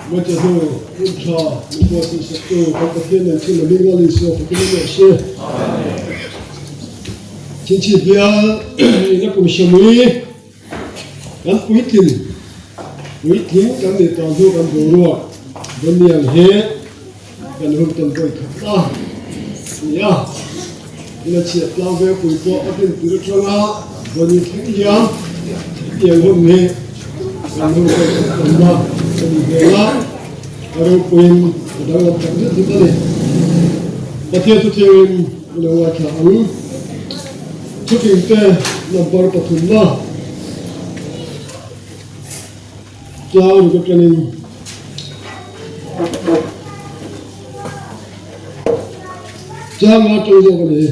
Ngaithla hnu hun tha min buatsaih saktu kan Pathian nen chhun a hming Lal Isua fakin a rawh se. Chhinchhip bial ina kum sawmli kan puitlin puitling kan nih tawh hnu kan boruak Daniel hi kan hun tawn vawi khat a ni a. Ina chhiat tlang ve pui pawh a din tir atanga vawi thleng hian hetiang hun hi kan hun vawi khat tawnna a nih hmel a, a ropuiin a danglam tak zet zet a ni. Pathian thuthiangin i lo ngaithla ang. Thutling te number pathumna tlang ruk atangin Chang a tang zawk a ni.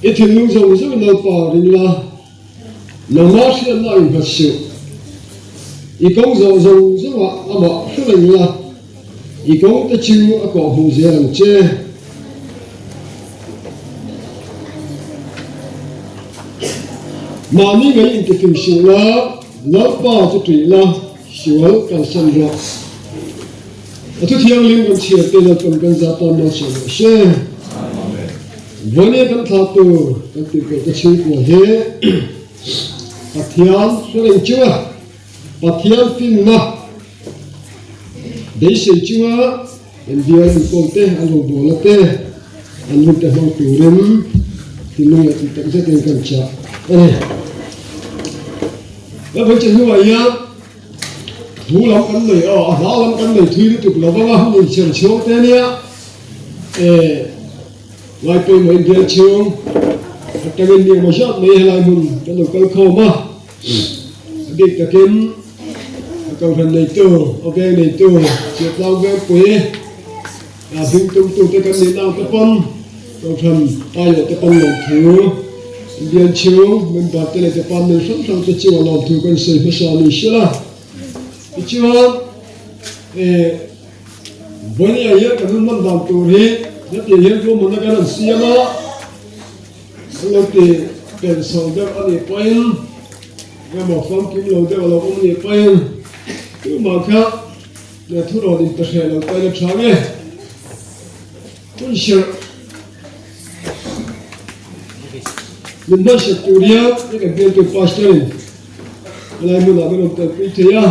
I thinlung zawng zawng naupa ring la, nangmah hriatna a innghat suh. I kawng zawh zawng zawngah amah hre reng la, i kawng te chu a kawh hmuh zel ang che. Mahni ngei intifing suh la, Lalpa chu ṭih la, sual kalsan rawh. A thu thianghlim kan chhiar te Lalpan kan zah tan malsawm rawh se. Vawnia kan thlah tur kan tirhkoh te chhungkua hi Pathian hre reng chunga Pathian finna beisei chunga an bial enkawl te an rawngbawlna te an hun te hmang turin thinlung leh tih takzet in kan chah a ni. Lalpan che hnuah hian Thu lam kan nei aw, a hla lam kan nei thui lutuk lo vang a, hun inchher chhuang te ania e ngai pawimawh in bial chhung atangin mi emaw zat mai helai hmun kan lo kal khawm a, a bik takin a kohhran neitu, a veng neitu, Chiatlang Vengpui a hming tumtute kan nih nang te pawn kohhran aiawh te pawn lawmthu Indian chhung member te leh department hrang hrang te chunga lawmthu kan sawi hmasa a ni hril a. Tichuan eh Vawnia hian kan hun hman dan tur hi hetiang hian ruahmanna kan han siam a, an lo ti pen chho deuh a nih pawhin emaw famkim lo deuh a lo awm a nih pawhin tumah kha Nge thu rawn in pe hreh lo ta ila tha nge? Hun hrilh min hman hrilh tur hian i kan bialtu pastor in helai hmunah min rawn telpui thei a,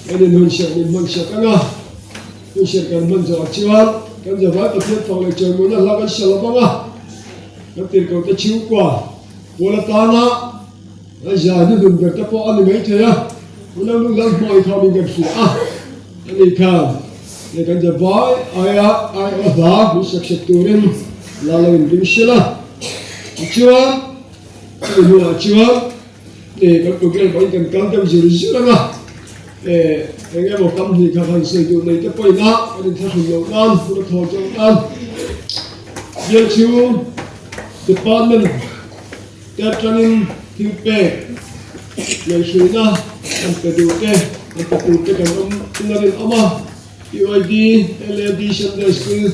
kan in hun hrilh min hman hrilh ang a, hun hrilh kan hman zawh chuan kan zavai Pathian fak leh chawimuhna hla kan hrilh avang a, kan tirhkoh te chhungkua pawl atana A zai hnuhnun ber te pawh a ni mai thei a, unau nu lal hmai kha min kan hria a, ani khan leh kan ja vai aia ai aw hla min sak sak turin la lo in ring sil a. Tichuan chumi hnuah chuan eh kan program pawhin kan kal deuh zir zir ang a, eh eng emaw kam hnih kha han sawi duh nei te pawhin a kan inthlahrun loh nan hun a thaw zawk nan bial chhung department Te atangin thil pek ngaihhruihna kan pe duh te, kan pe tur te kan awm in a rinawm a. PYD, LAD Sunday School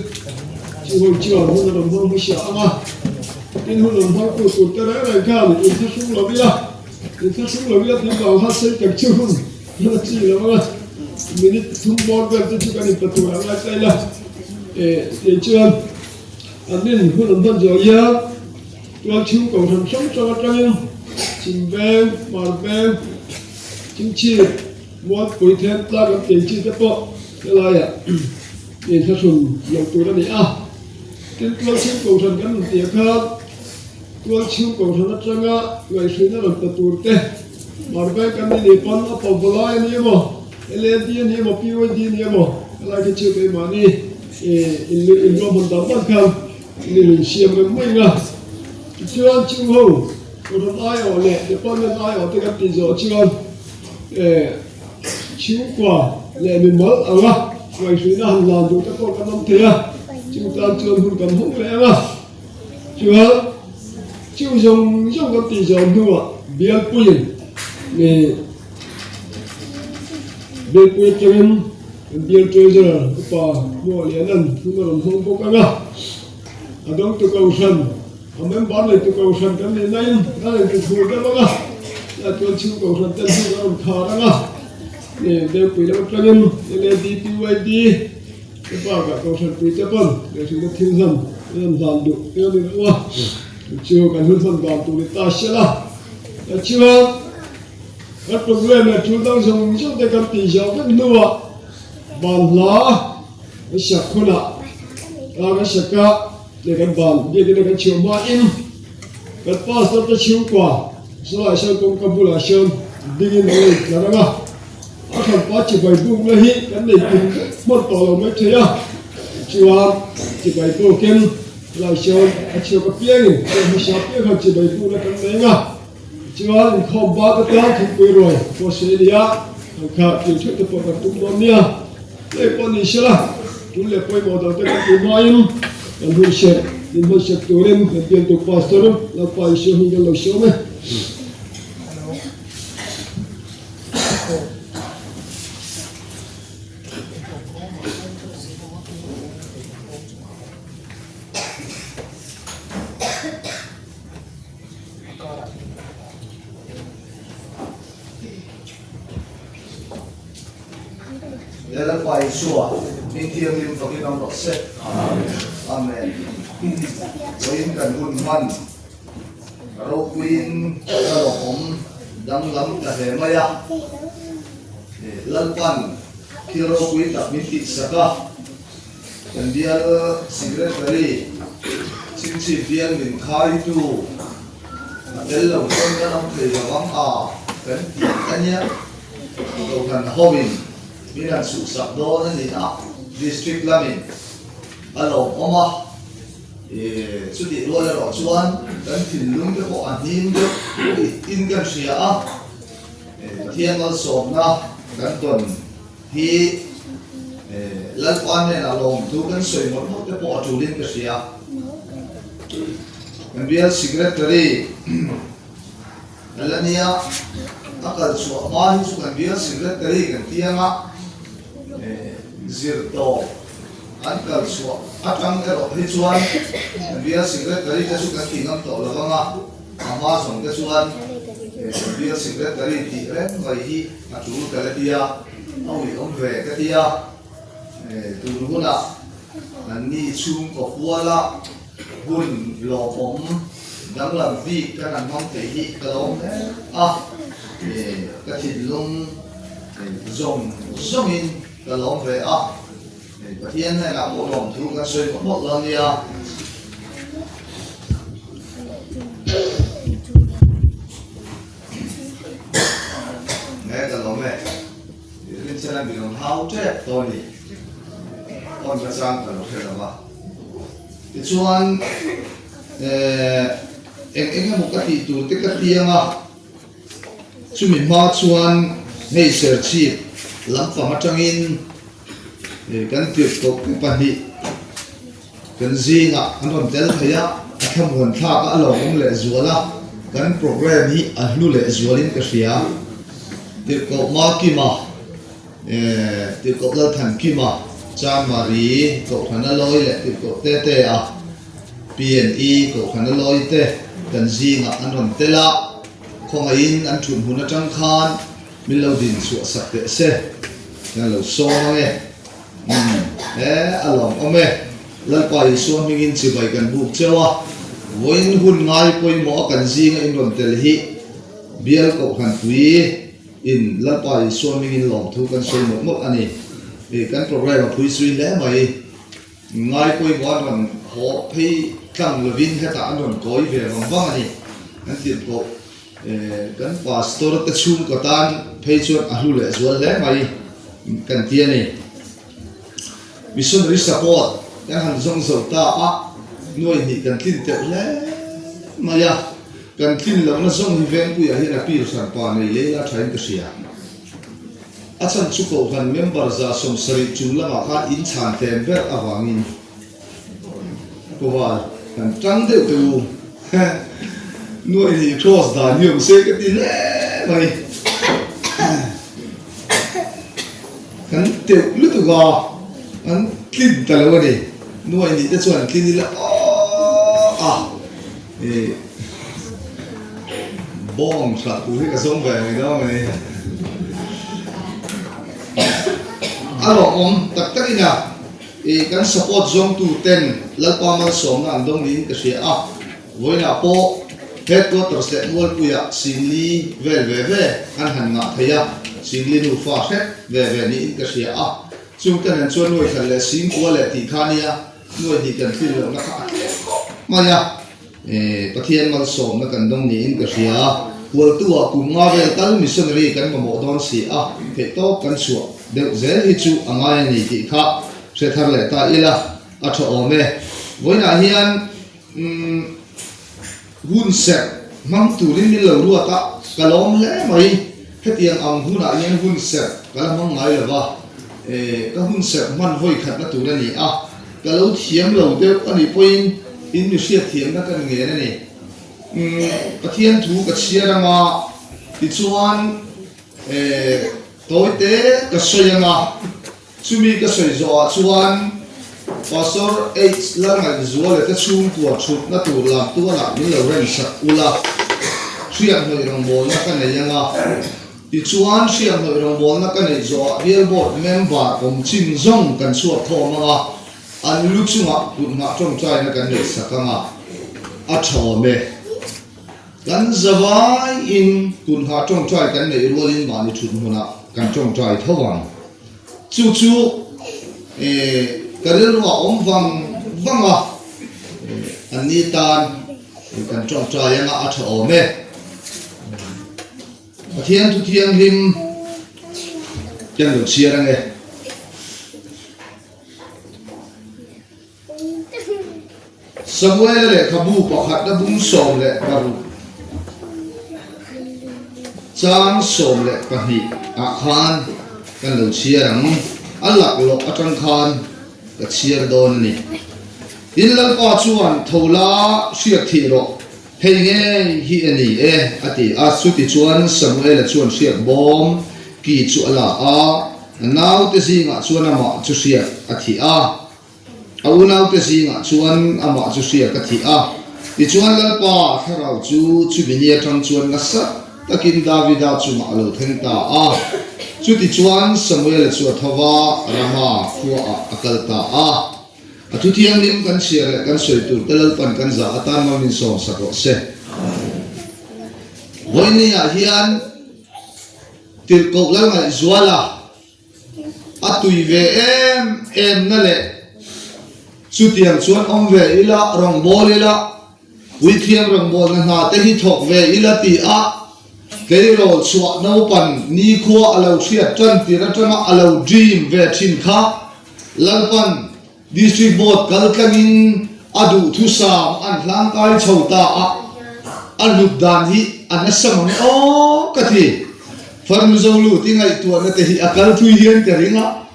chu hawi chuan hun a rawn hmang hmasa ang a. Tin hun rawn hmang tu tur te reng reng khan inthlahrung lo ila, inthlahrung lo ila tih vang khan sei tak chu hun a chi lo ang a. Minute thum bawr vel te chu kan inpe tur a ngai ta ila. Eh, tiang chuan an nin hun an hman zawh hian Tualchhung kohhran hrang hrang atangin Chhim Veng, Hmar Veng, Chingchhip, Mualpui then tlak an tih chi te pawh helaiah inthlahrun loh tur a ni a. Tin, Tualchhung kohhran kan rawn tih ah khan Tualchhung kohhran atanga ngaihhruina rawn pe tur te, Hmar Veng kan ni nih pawn a pawh valai a ni emaw, LAD a ni emaw, PYD a ni emaw, helai kha chu keimahni inruahman dan dan khan Ni min siam reng mai nga. Tichuan chung ho ram aiawh leh department aiawh te kan tih zawh chuan eh chhungkua leh mimal anga ngaihhruihna han lan duh te pawh kan awm thei a, chung tan chuan hun kan hawng leh ang a. Chuan chung zawng zawng kan tih zawh hnuah bialpuiin eh bialpui atangin Kan bial treasurer upa Hmuah Lianan hun a rawn hmang bawk ang a, a dawngtu kohhran, a member neitu kohhran kan nih nain a rawn ti thur deuh ang a, tlai tuan chhung kohhran ten hun a rawn khar ang a. Ni Deuhpui lam atangin LADPYD te bakah Kohhranpui te pawn lehhrilhna thil hlan an rawn hlan duh te a ni reuh a, chu chu kan hun hman dan tur ni ta sia la. Tichuan kan programme leh thil dang zawng zawng te kan tih zau vek hnuah ban hla kan sak hunah a kan sak a leh kan ban biakina kan chhiah hmain kan pastor te chhungkua Saw sawn kawngka bulah sawn dingin an lo tlar ang a, a hranpa chibai bukna hi kan nei tum vek hman tawh lo mai thei a, tichuan chibai bukin helai sawn a chhuak apiangin heng hmasa apiang khan chibai bukna kan nei ang a, tichuan inkhawm bat atan thingpui ruai pawh se nia, han kha thil theuh te pawh kan tum dawn nia, hei pawh ni sela tul leh pawimawh dang te kan tih hmain kan hun serh min hman serh turin kan bialtu Pastor Lalpa Isua hming kan lo sawm e. Lalpa Isua, min thianghlim fakin awm rawh se. Amen. Vawiin kan hun hman ropuiin ka rawhawm danglam ta hle mai a. Lalpan thil ropui tak min tihsak a, kan bial secretary chhingchhip bial min khaitu a tel lo chuan kan awm thei lo ang a kan ti a nia. Kohhran hoin min han chhuhsak dawn a ni a, District lamin a lawmawm a, chutih rual erawh chuan kan thinlung te pawh a hnim deuh in kan hria a, Pathian malsawmna kan tawn hi Lalpa hnenah lawmthu kan sawi mawlh mawlh te pawh a tulin ka hria. Kan bial Secretary. Alania a kal chhuah hma hi chu kan bial secretary kan tiang a, zir tawp an kal chhuah atang erawh hi chuan kan bial secretary te chu kan tih ngam tawh lo vang a, a hma zawng te chuan kan bial secretary tih reng mai hi a tul ka la ti a, a uiawm ve ka ti a, tun hunah an ni chhungkaw puala Hun lawmawm danglam bik kan han hmang thei hi ka lawm hle a, ka thinlung zawng zawngin ka lawm ve a, Pathian hnenah pawh lawmthu kan sawi mawlh mawlh lo nia. Nge ka lawm e, rinchhan a mi rawn hau tep tawh a ni, awn ka chang ka lo hre lo va. Tichuan, eng eng emaw ka tih tur te ka tiang a, chumi hma chuan hei Serchhip lampang atangin kan tirhkoh te pahnih kan zingah an rawn tel thei a, a thlamuan thlak a, a lawmawm lehzual a, kan programme hi a hlu lehzualin ka hria. Tirhkoh Makima. Tirhkoh Lalthankima, Chanmari, Kohhrana Lawi leh Tirhkoh Tete a PNE Kohhrana Lawi te kan zingah an rawn tel a, khawngaihin an thut hmun atang khan min lo din chhuah sak teh se, kan lo sawm ang e. Umm, he a lawm awm e. Lalpa Isua hmingin chibai kan buk cheu a, vawiin hun ngai pawimawh a kan zinga in rawn tel hi Bial Kohhranpui In Lalpa Isua hmingin lawmthu kan sawi mawlh mawlh a ni. Ih kan programme a phui sui hle mai. Ngai pawimawh an rawn haw phei tlang lovin hetah an rawn kawi ve vang vang a ni. Kan tirhkoh kan pastor te chhungkaw tan phei chuan a hlu leh zual hle mai kan ti a ni. Missionary support kan han zawng zo ta a, nuai hnih kan tlin teuh hle mai a, kan tlin lohna zawng hi Vengpuiah hian appeal hran pa nei lei la thain ka hria. A chhan chu Kohhran member 170 chung lamah khan in chhan tlem ber avangin Kawal kan tang deuh teh u. Nuai hnih cross dan hi awm se ka ti hle mai. Kan teuh lutuk a, an tlin ta lo a ni. Nuai nih te chuan tlin ila aww a ih bawng hrah tur hi ka zawng ve ang i dawn a ni. A lawmawm tak takin a i kan support zawngtu ten Lalpa malsawmna an dawng niin ka hria a, vawiinah pawh Headquarters leh Mualpuiah Singli vel ve ve an han ngah thei a, Singli nufa hrep ve ve niin ka hria a, chungte nen chuan nuai khat leh Singkua leh tih kha nia nuai hnih kan tlin lohna kha a tlem khawp mai a. Pathian malsawmna kan dawng niin ka hria. Hualtu-ah kum nga vel tal missionary kan mamawh dawn si a, theihtawp kan chhuah deuh zel hi chu a ngai a ni tih kha hre thar leh ta ila a tha awm e. Vawiinah hian hun serh hmang turin min lo ruat a, ka lawm hle mai. Hetiang ang hunah hian hun serh ka la hmang ngai lo va, ka hun serh hman vawi khatna tur a ni a. Ka lo thiam lo deuh a nih pawhin in mi hriatthiamna ka ni ngen a ni. Umm, Pathian thu ka chhiar anga tichuan eh tawite ka sawi anga chumi ka sawi zawhah chuan Pastor H Lalngaihzuala te chhungkua thutna tur lam tualah min lo remsak ula, hriathnawih rawngbawlna ka nei anga. Tichuan, hriathnawih rawngbawlna ka neih zawhah Bial Board member awm chin zawng kan chhuak khawm ang a, an lu chungah kut nghah tawngtaina kan neih sak ang a, a tha awm e. Kan zavaiin kut nghah tawngtai kan neih rualin mahni thut hmunah kan tawngtai tho ang. Chu chu ka rilruah awm vang vang a, anni tan kan tawngtai ang a, a tha awm e. Pathian thu thianghlim kan lo chhiar ange. Samuela lehkhabu pakhatna bung 16 chang 12 ah khan kan lo chhiar ang. A laklawh atang khan ka chhiar dawn a ni. Tin Lalpa chuan tho la hriat thih rawh. Hei ngei hi a ni e, a ti a. Chutichuan Samuela chuan hriak bawm ki chu a la a, a naute zingah chuan amah chu hriak a thih a. A unaute zingah chuan amah chu hriak a thih a. Tichuan Lalpa thlarau chu chumi ni atang chuan nasa takin Davida chungah a lo thleng ta a. Chutichuan Samuela chu a tho va, Rama khuaah a kal ta a. A thu thianghlim kan chhiar leh kan sawi tur te Lalpan kan zah atan mal min sawm sak rawh se. Vawinia hian tirhkoh Lalngaihzuala a tui ve em em na leh chutiang chuan awm ve ila, rawngbâwl ila, puithiam rawngbâwlna hna te hi thawk ve ila ti a tleirawl chhuah naupan nikhua a lo hriat tan tir atanga a lo dream ve thin kha Lalpan District Board kal tlangin a duhthusam an hlangkai chho ta a, a hlut dan hi a nasa mang aw ka ti. Farnu zo lut i ngaihtuahna te hi a kal thui hian ka ring a,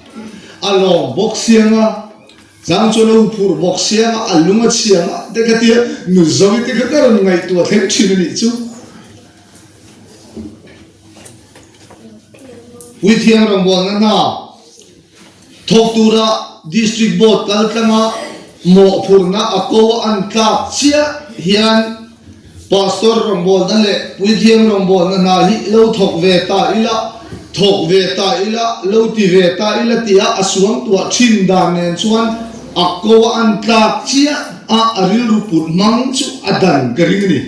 a lawm bawk siang a, chang chuan a huphurh bawk siang a, a lung a chhiang a te ka tia, nu zo i te kha ka rawn ngaihtuah thleng thin a nih chu. Puithiam rawngbawlna hna thawk tura District Board kaltlanga mawhphurhna a ko an tlak chiah hian Pastor rawngbawlna leh Puithiam rawngbawlna hna hi lo thawk ve ta ila, thawk ve ta ila, lo ti ve ta ila tia a suangtuah thin dan nen chuan a ko an tlak chiah a a rilru put hmang chu a dan ka ring a ni.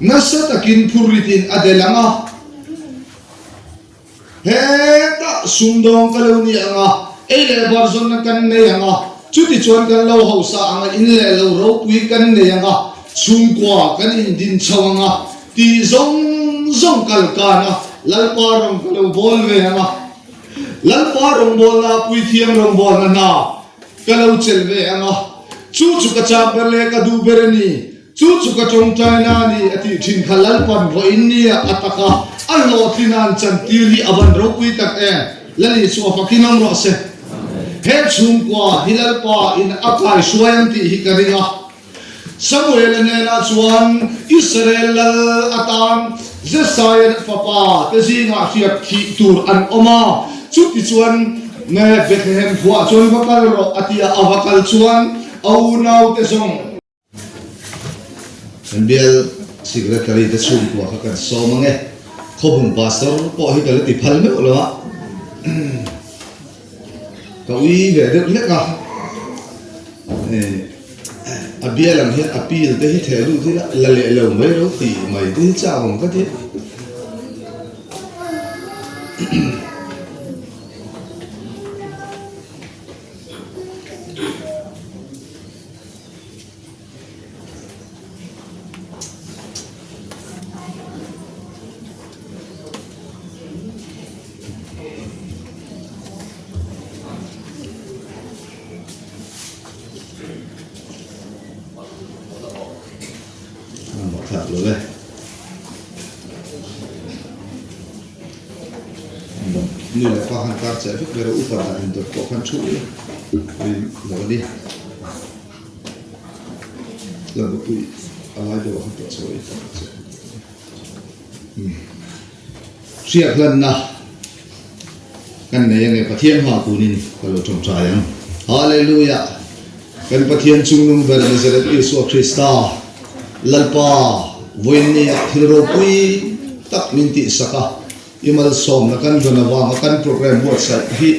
Nasa takin phurritin a del ang a, Hetah sumdawng ka lo ni ang a, ei leh bar zawnna kan nei ang a, chutichuan kan lo hausa ang a, in leh lo ropui kan nei ang a, chhungkua kan indin chho ang a, tih zawng zawng kal kan a, Lalpa rawng ka lo bawl ve ang a, Lalpa rawngbawlna Puithiam rawngbawlna hna ka lo chelh ve ang a, chu chu ka chak ber leh ka duh ber a ni. Chu chu ka tawngtaina a ni a tih thin kha Lalpan vawiin nia a tak a, a hlawhtlin a an chantir hi a van ropui tak em? Lali chu a fakin awm rawh se. He chhungkua hi Lalpa in a kaihruai ang tih hi ka ring a. Samuel-a hnenah chuan Israel lal atan Jesaian fapa te zingah hriat thih tur an awm a, chutichuan Bethlehem khuaah chuan va kal rawh a ti a, a va kal chuan a unaute zawng, Kan bial Secretary te chhungkua kha kan sawm ang e. Khawbung Pastor pawh hi ka la ti phal meuh lo a. Ka ui ve deuh hlek a, a bial ang hian appeal te hi theh lut ila la leh lo mai ro tih mai te hi chak awm ka ti. Nu leh pa khan kar cheh vek ber a, upa dan in dawt pawh khan thu ila lo a ni. Lalbapui a lai deuh ah khan pawh chawi tak a che. Hriak hlanna kan nei ange Pathian hma kunin ka lo tawngtai ang. Hallelujah! Kan Pathian chungnung ber Nazareth Isua Krista, Lalpa, vawiinni ah thil ropui tak min tihsak a, i malsawmna kan vawn avanga kan program buatsaih hi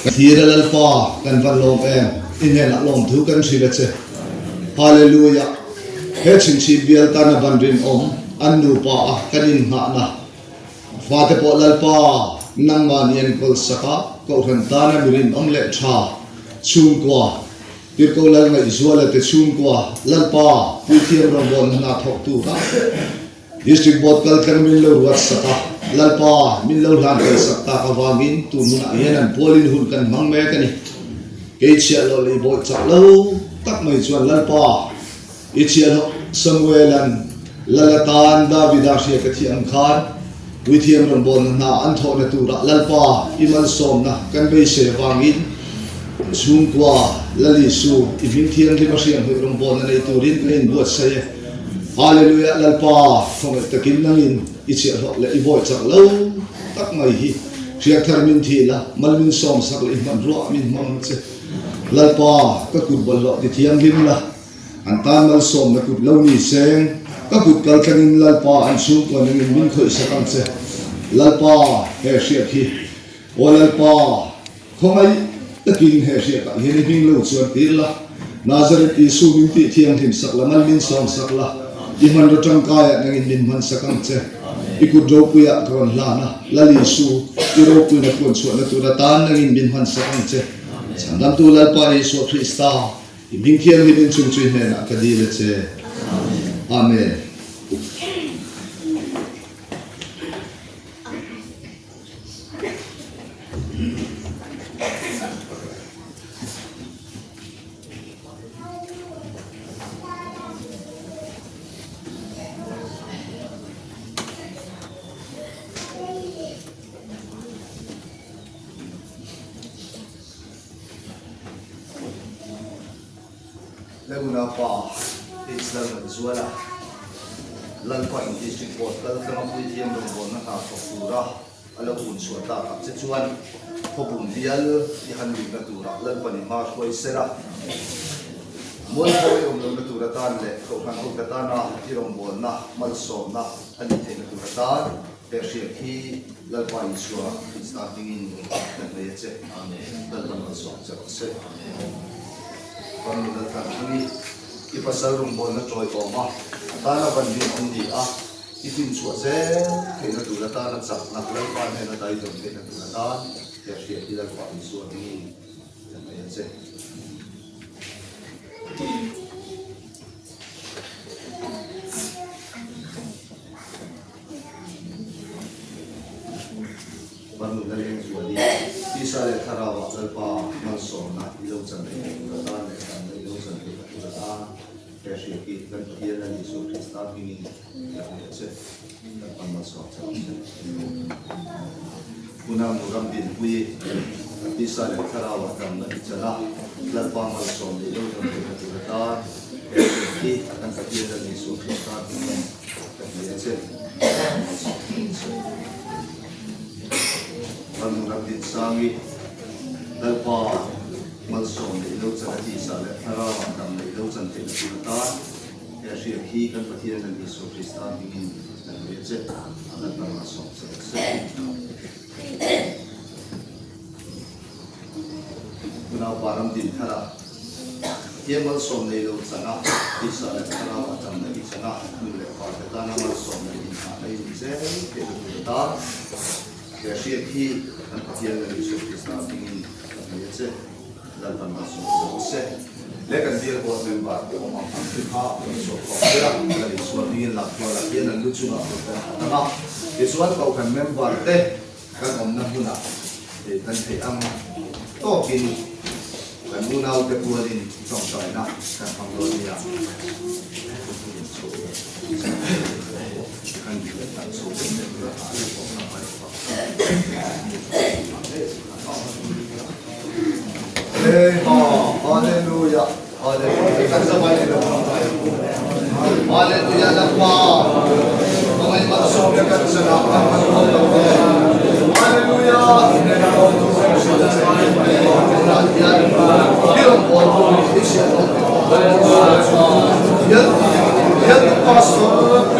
ka thlir a Lalpa, kan van lawm em? I hnenah lawmthu kan hrilh a che. Hallelujah! He chhingchhip bial tana ban rinawm an nupa a kan innghahna fate pawh Lalpa nangmah ni an kawl sak a, Kohhran tana mi rinawm leh tha chhungkua, Tirhkoh Lal Ngaihzuala te chhungkua Lalpa Puithiam rawngbawlna hna thawk tura District Board kaltlang min lo ruat sak a, Lalpa min lo hlan tel sak tak avangin tun hunah hian an pualin hun kan hmang mek a ni. Kei chhiahhlawh leh i bawih chak lo tak mai chuan Lalpa, i chhiahhlawh Samuela'n Lal atan Davida hria ka thih ang khan Puithiam rawngbawlna hna an thawhna turah Lalpa i malsawmna kan beisei avangin an chhungkua Lal Isu i hming thianghlim a hrianghmuih rawngbawlna nei turin ka inbuatsaih e. Hallelujah Lalpa khawngaih takin nangin i chhiahhlawh leh i bawi chak lo tak mai hi hriat thar min thih la, mal min sawm sak leh i hmanruah min hmang che. Lalpa ka kut bawlhhlawh ti thianghlim la, an tan malsawmna kut lo ni seng, ka kut kal thlengin Lalpa an chhungkua nangin min khawih sak ang che. Lalpa he hriat hi aw Lalpa. Khawngaih takin he hriatah hian i hming lo chuan tir la, Nazareth Isu min tih thianghlim sak la, mal min sawm sak la, i hmanraw tangkaiah nangin min hman sak ang che. I kut ropuiah ka rawn hlan a, Lal Isu, i ropuina puan chhuahna tur atan nangin min hman sak ang che. Chhandamtu Lalpa Isua Krista, i hming thianghlim inchung chu i hnenah ka dil a che. Amen. Leunapa Islam an zual a, Lalpa in District Board kal tlanga puithiam rawngbawlna hna thawk tura a lo un chhuah tak ang che chuan khawpum bial i han luhna turah Lalpan i hma hruai ser a, mualpho i awm lohna tur atan leh Kohhran hote tana i rawngbawlna malsawmna a nih theihna tur atan he hriat hi Lalpa Isua Krista hmingin kan nei a che. Lalpan malsawm che rawh se. Van nula tlan thlang i, i pasal rawngbawlna tawi awm a, a tana van rinawm ni a, i finchhuah zel theihna tur atana chakna Lalpa hnena daidawn theihna tur atan he hriat hi Lalpa Isua hmingin kan nei a che. Vanuna leng zual i tisa leh thlarauah Lalpa malsawmna i lo chan theih tur atan leh danna i lo chan theih tur atan he hriat hi kan Pathian Lal Isua Krista hmingin ka hmu a che. Lalpa malsawm che ang che. Unau nu ram dinpui tisa leh thlarauah damna i chan a, Lalpa malsawmna i lo chan theihna tur atan he hriat hi kan Pathian Lal Isua Krista hmingin ka hmu a che. Lalpa malsawm che ang che. Vannu ram dinsangi Lalpa malsawmna i lo chan a tisa leh thlarauah damna i lo chan theihna tur atan He hriat hi kan Pathian Lal Isua Krista hmingin kan hria che, Lalpa malsawm che rawh se. Ramdinthar a Pathian malsawm nei lo chan a, tisa leh thlarau a tam na i chan a, nu leh pa te tana malsawm na inhah na i ni zel theih na tur atan he hriat hi kan Pathian Lal Isua Krista hmingin ka hmei a che. Lalpan malsawm che rawh se. Le kan bial board member te awm ang ang te kha kan sawm khawm zel a, Lal Isua hmingin lamtualah hian an lu chungah kut kan khat ang a, tichuan kohhran member te kan awmna hmunah kan theih ang tawkin kan unaute pualin tawngtaina kan hmang dawn nia. Hallelujah Hallelujah kan zawai ni lo Hallelujah Lalpa Pangai malsawm na kan sana kan man lo te Hallelujah Pastor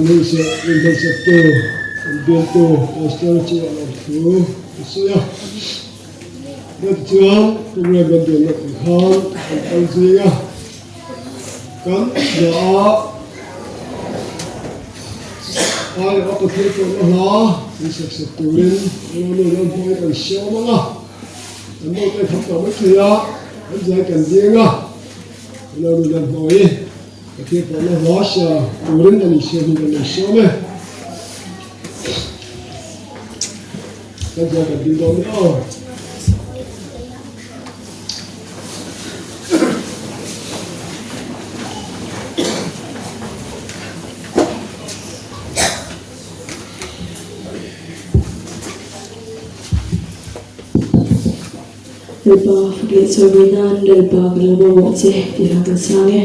Hmeichhe inhmeichheptu kan bialtu Pastor chu a lo thu a sawi a. Heti chuan program kan duanna tih khan kan kal zing a, kan hna ah ai a Pathian tawhna hla min sak sak turin Lalnu Lalhmai kan siam ang a, kan naute kham tawh mai thei a, kan zai kan ding a, Lalnu Lalhmai. Pathian pawhna hla sia turin a ni siam hi kan lo sawm e. Kan zai kan dil dawn nia aw. Lalpa fak leh chawi nan Lalpa ka lo mamawh che tih hla kan sang e.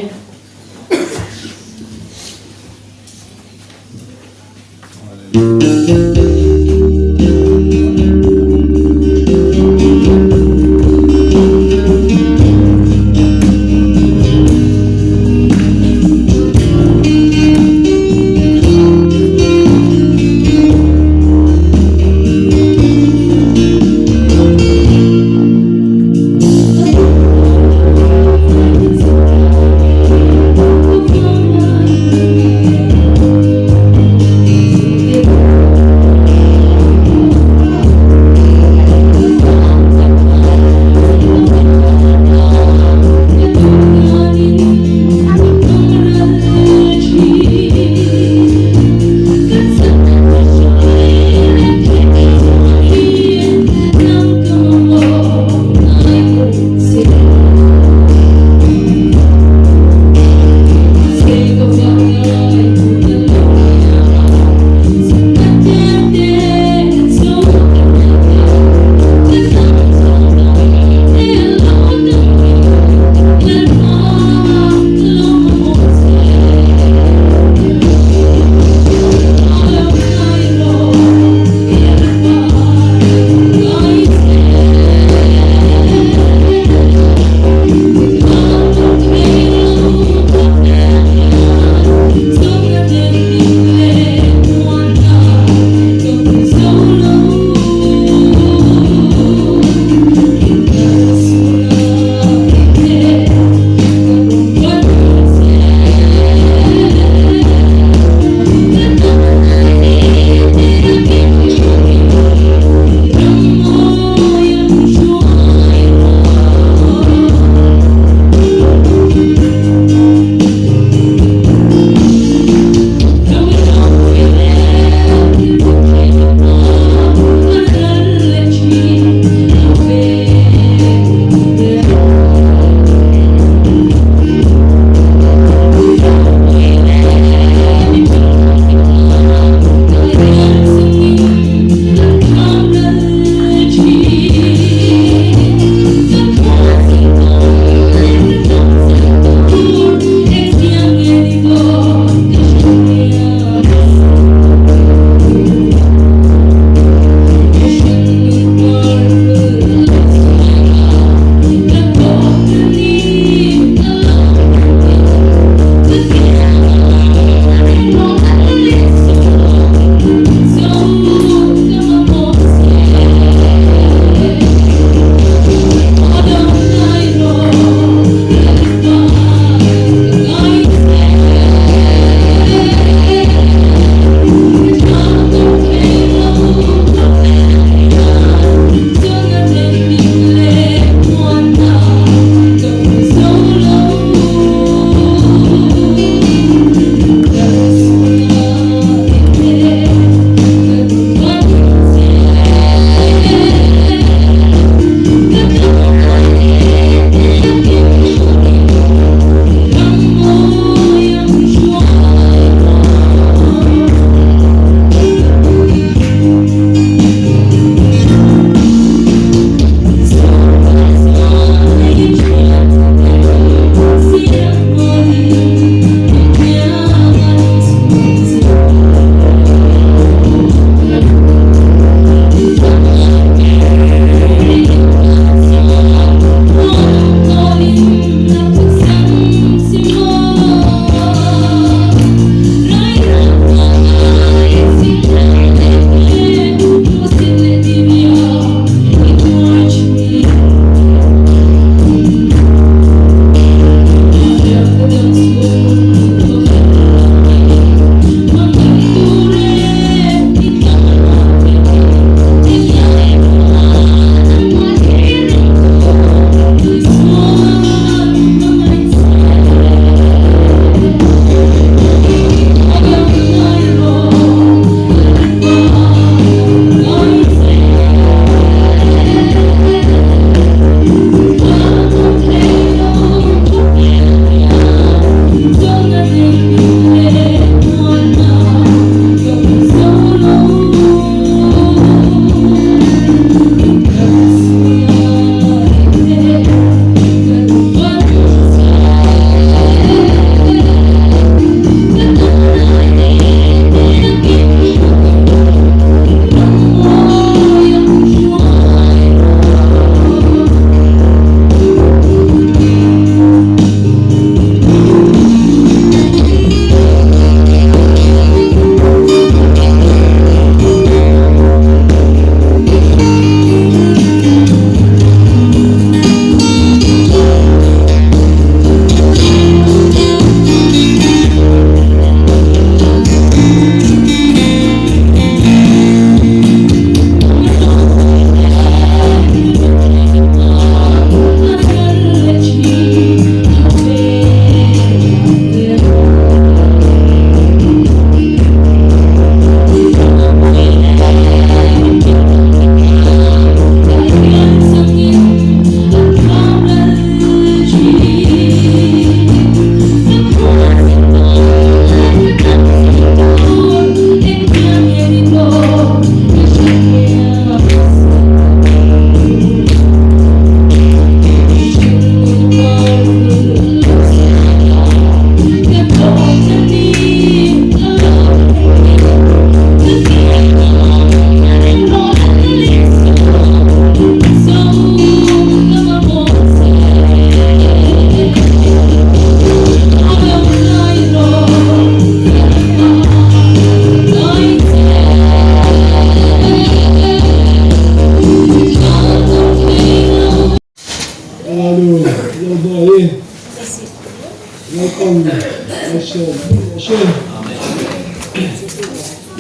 Lalpan malsawm mawlh rawh se.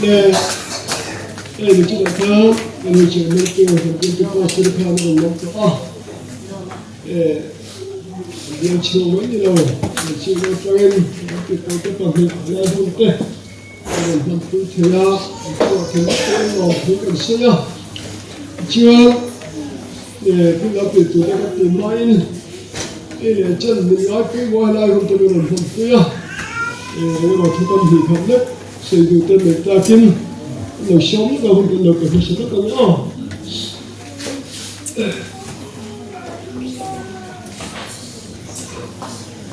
Le hei ni chutah khan kan hun chairman tu kan bialtu pastor te khan a rawn lam tawh a, e an bial chhuak mai ni lo, an chhing atangin an tihtur te pahnih lai hun te a rawn hmanpui thei a, an chhuah thei vek te an lawm thu kan sawi a. Tichuan, thil lo tih tur te kan tih hmain ei leh chen min ngai pawimawh a helai hun te min rawn hmanpui a, engemaw thu tam hnih khat lek sawi duh te neih tlakin an lo siam lek a hun kan lo pe hmasa vek ang aw.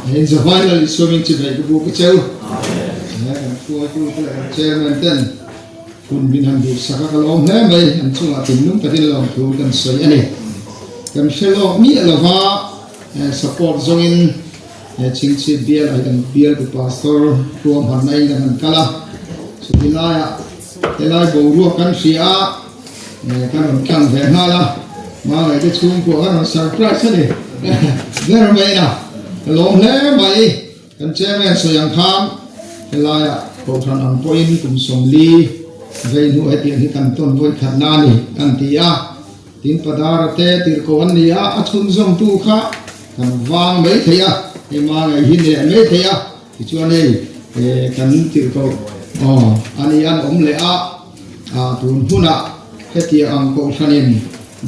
Hei Zavai Lal Isua min chibai ka bu ka cheu. Kan hruaitu te leh kan chairman ten hun min han duhsak a ka lawm hle mai. An chungah thinlung takin lawmthu kan sawi a ni. Kan hre lawk miah lova support zawngin Chhingchhip bial ah kan bialtu pastor ruahmanna in kan han kal a. Chuti laiah helai boruak kan hria a. Ka rawn tlang ve nghal a, Mangaih te chhungkua ka rawn surprise a ni ber mai a, ka lawm hle mai. Kan chairman sawi ang khan helaiah kohhran ang pawhin kum 40 vei hnu hetiang hi kan tawn vawi khatna a ni kan ti a, tin Padara te tirhkoh an ni a, a chhunzawmtu kha kan vang mai thei a, hei Mangaih hi neh mai thei a, tichuan hei kan tirhkoh aw a ni an awm leh a. A tun hunah hetiang ang kohhranin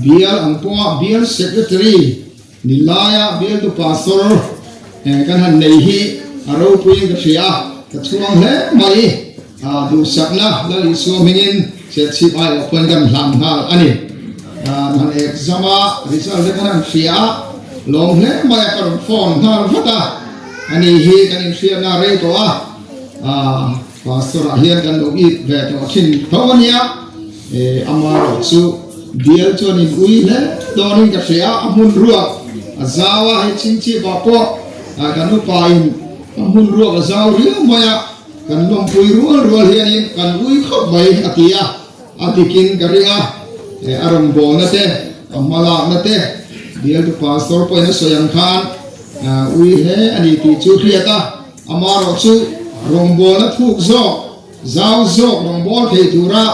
bial ang pawha bial secretary ni laia bialtu pastor kan han nei hi a ropuiin ka hria a, ka chhuang hle mai. A duhsakna Lal Isua hmingin Serchhip aiawh pawhin kan hlan nghal a ni. Han exam a result te kan han hria a, lawm hle mai a, ka rawn phone nghal vat a, ani hi kan inhriatna a rei tawh a. Pastor ah hian kan lo it ve tawh thin tho a nia, e amarawh chu bial chuan in ui hle dawnin ka hria a, a hmun ruak a zau a, hei chhingchhip ah pawh kan upa in a hmun ruak a zau riau mai a, kan lawmpui rual rual hianin kan ui khawp mai a ti a, a dikin ka ring a, e a rawngbawlna te a hmalakna te bialtu pastor pawhin a sawi ang khan ui hle a ni tih chu hriat a. Amarawh chu rawngbawlna thuk zawk, zau zawk rawngbâwl thei tura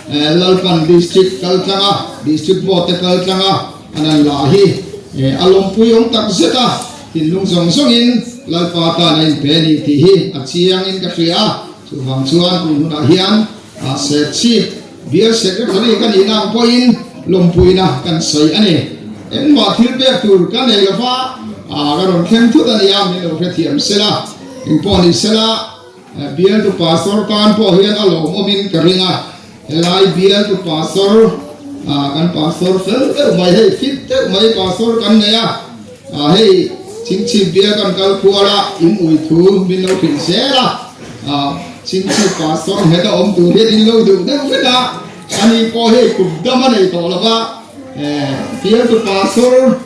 Lalpan District kal tlanga, District Board te kal tlanga an an lah hi a lawmpui awm tak zet a, thinlung zawng zawngin Lalpa tan a inpe a ni tih hi a chiangin ka hria a. Chuvang chuan tun hunah hian Serchhip Bial Secretary ka nihna ang pawhin lawmpuina kan sawi a ni. Engmah thil pek tur ka nei lo va, ka rawn thleng thut a nia, min lo hrethiam sela. Engpawh ni sela, Bialtu Pastor tan pawh hian a lawmawmin ka ring a. Helai Bialtu Pastor, kan Pastor fel deuh mai, hei fit deuh mai Pastor kan nei a, hei Chhingchhip Bial kan kal kual a, in ui thu min lo hrilh zel a. Chhingchhip Pastor nghet a awm tur hian in lo duh deuh vek a, ani pawh hei kum dam a nei tawh lo va, Bialtu Pastor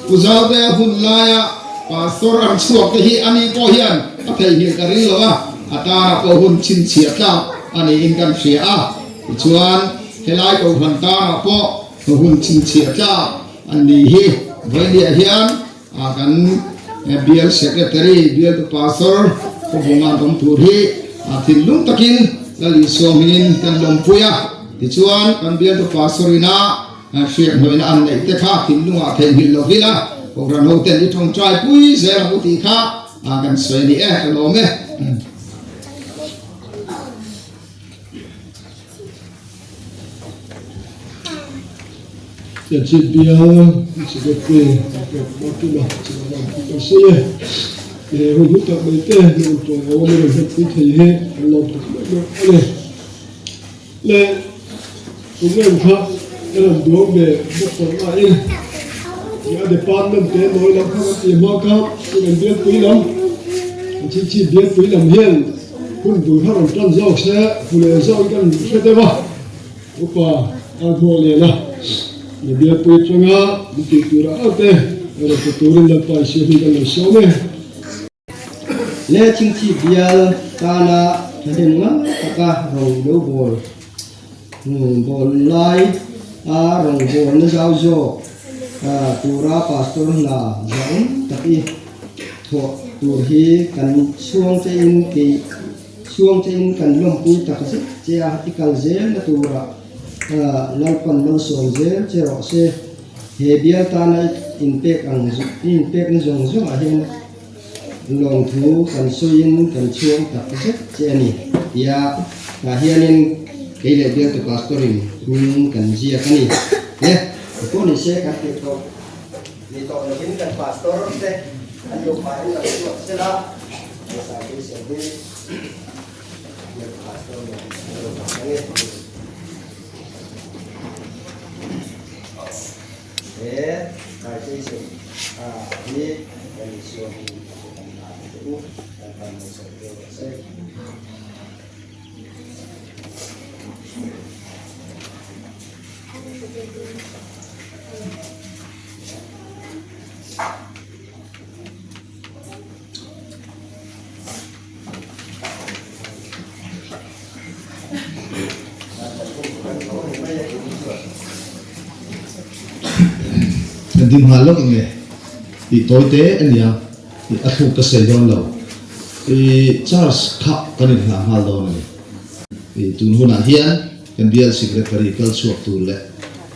Pu Zautea hun laia Pastor an chhuak te hi ani pawh hian a theihnghilh ka ring lo a, a tana pawh hun chhinchhiah tlak a niin kan hria a, tichuan helai Kohhran tanah pawh hun chhinchhiah tlak an ni hi vawinia hian A kan Bial Secretary, Bialtu Pastor Khawbunga an awm tur hi thinlung takin Lal Isua hmingin kan lawmpui a. Tichuan, kan Bialtu Pastor ina hriathnawihna an neih te kha thinlungah theihnghilh lo vil a, Kohhran hoten i tawngtai pui zel ang u tih kha kan sawi a ni e, ka lawm e. Churchit bial Secretary Doctor Martina Chilava thu kan sawi e. He hun hlu tak mai te min rawn tuai au a, min rawn hlatpui thei hi kan lawm tak meuh meuh a ni. Le program kha ka rawn duang ve bawk tawh nain a department te nawi lam kha kan tih hma kha kan bialpui lam, kan chhingchhip bialpui lam hian Hun tur kha rawn tan zawk se, hu leh zawk in kan hre deuh a, upa a hmuak lian a, na bialpui atanga min tih tur ah te rawn pe turin Lalpa i siam hi kan lo sawm e. Le chingchi bial tana thahnem ngang taka rawng lo bawl bawl lai a rawng bawlna zau zawk tura pastor hna zah awm tak i thawh. tur hi kan chhuang che in kei chhuang che in kan lawmpui tak zet che a, i kal zel na turah Lalpan malsawm zel che rawh se. He bial tana i inpek ang i inpekna zawng zawngah hian lawmthu kan sawiin kan chhuang tak zet che a ni tia tah hianin kei leh bialtu pastor-in hming kan ziak a ni. Le, pawh ni se kan tih tawh ni tawh lovin kan pastor te an nupain lo chhuak sela, hmasa beisei hi bialtu pastor nen an lo vang ang e. He citation hi kan Isua hming a pe kan la teh u, kan tan mai sawi deuh rawh se. Kan ding nghal lawk nge tih tawi te a nia tih a thluk ka sawi dawn lo. I charge kha kan inhlah nghal dawn a ni. I tun hunah hian kan bial secretary kal chhuak tur leh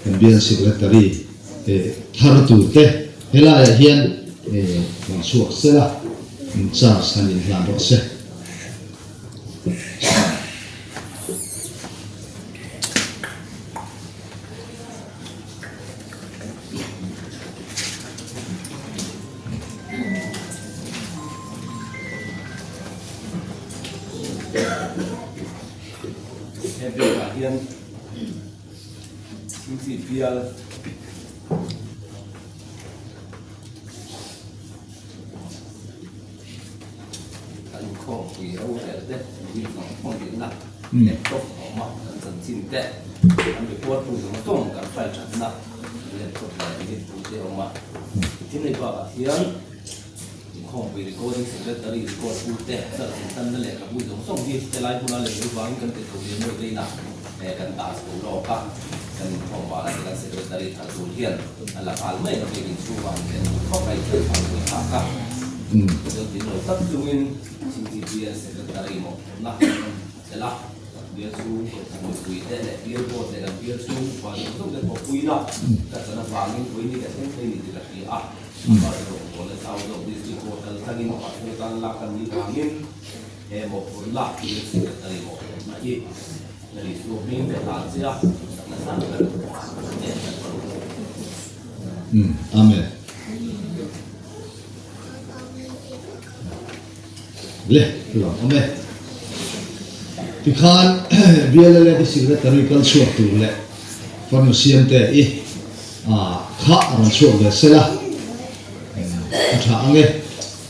kan bial secretary thar tur te helaiah hian rawn chhuak sela charge han inhlan rawh se. He biakah hian thingthi bial Kan inkhawmpui rorel te, mi zawng zawng dinna laptop a awm a, kan chanchin te, kan report tu zawng zawng kan file thatna laptop leh unit tu te a awm a. Tin hei bakah hian inkhawmpui recording secretary record tu te, church intanna lehkhabu zawng zawng hi helai hmuna lei lo vangin kan pe tho lian mawi te inah kan dah chho lawk a, kan inkhawm bahlah te kan secretary thar tur hian a la nghal mai a, biakin chhungah an thlen duh khawp a, inthlen phah pui phak a. Chuan tin lo tak chungin CGPL Secretary mawhphurhna a chelh a, bial chhung kohhran mipui te leh bial board leh kan bial chhung upa zawng zawng te thawhpuina ka chan avangin vawiin hi ka thleng thei ni tih ka hria a, amah erawh Bawla Zau zawk District Board kal tlangin Pastor tan lak kan nih vangin he mawhphurhna bial Secretary mawhphurhna hi ka nih chu hming ka hlan che a, sakna sang ber nen kan hmang. Amen. Le, lo awm e. Tikhan BLLA te secretary kal chhuak tur leh fanu siam te i kha a rawn chhuak ve sela a tha ang e.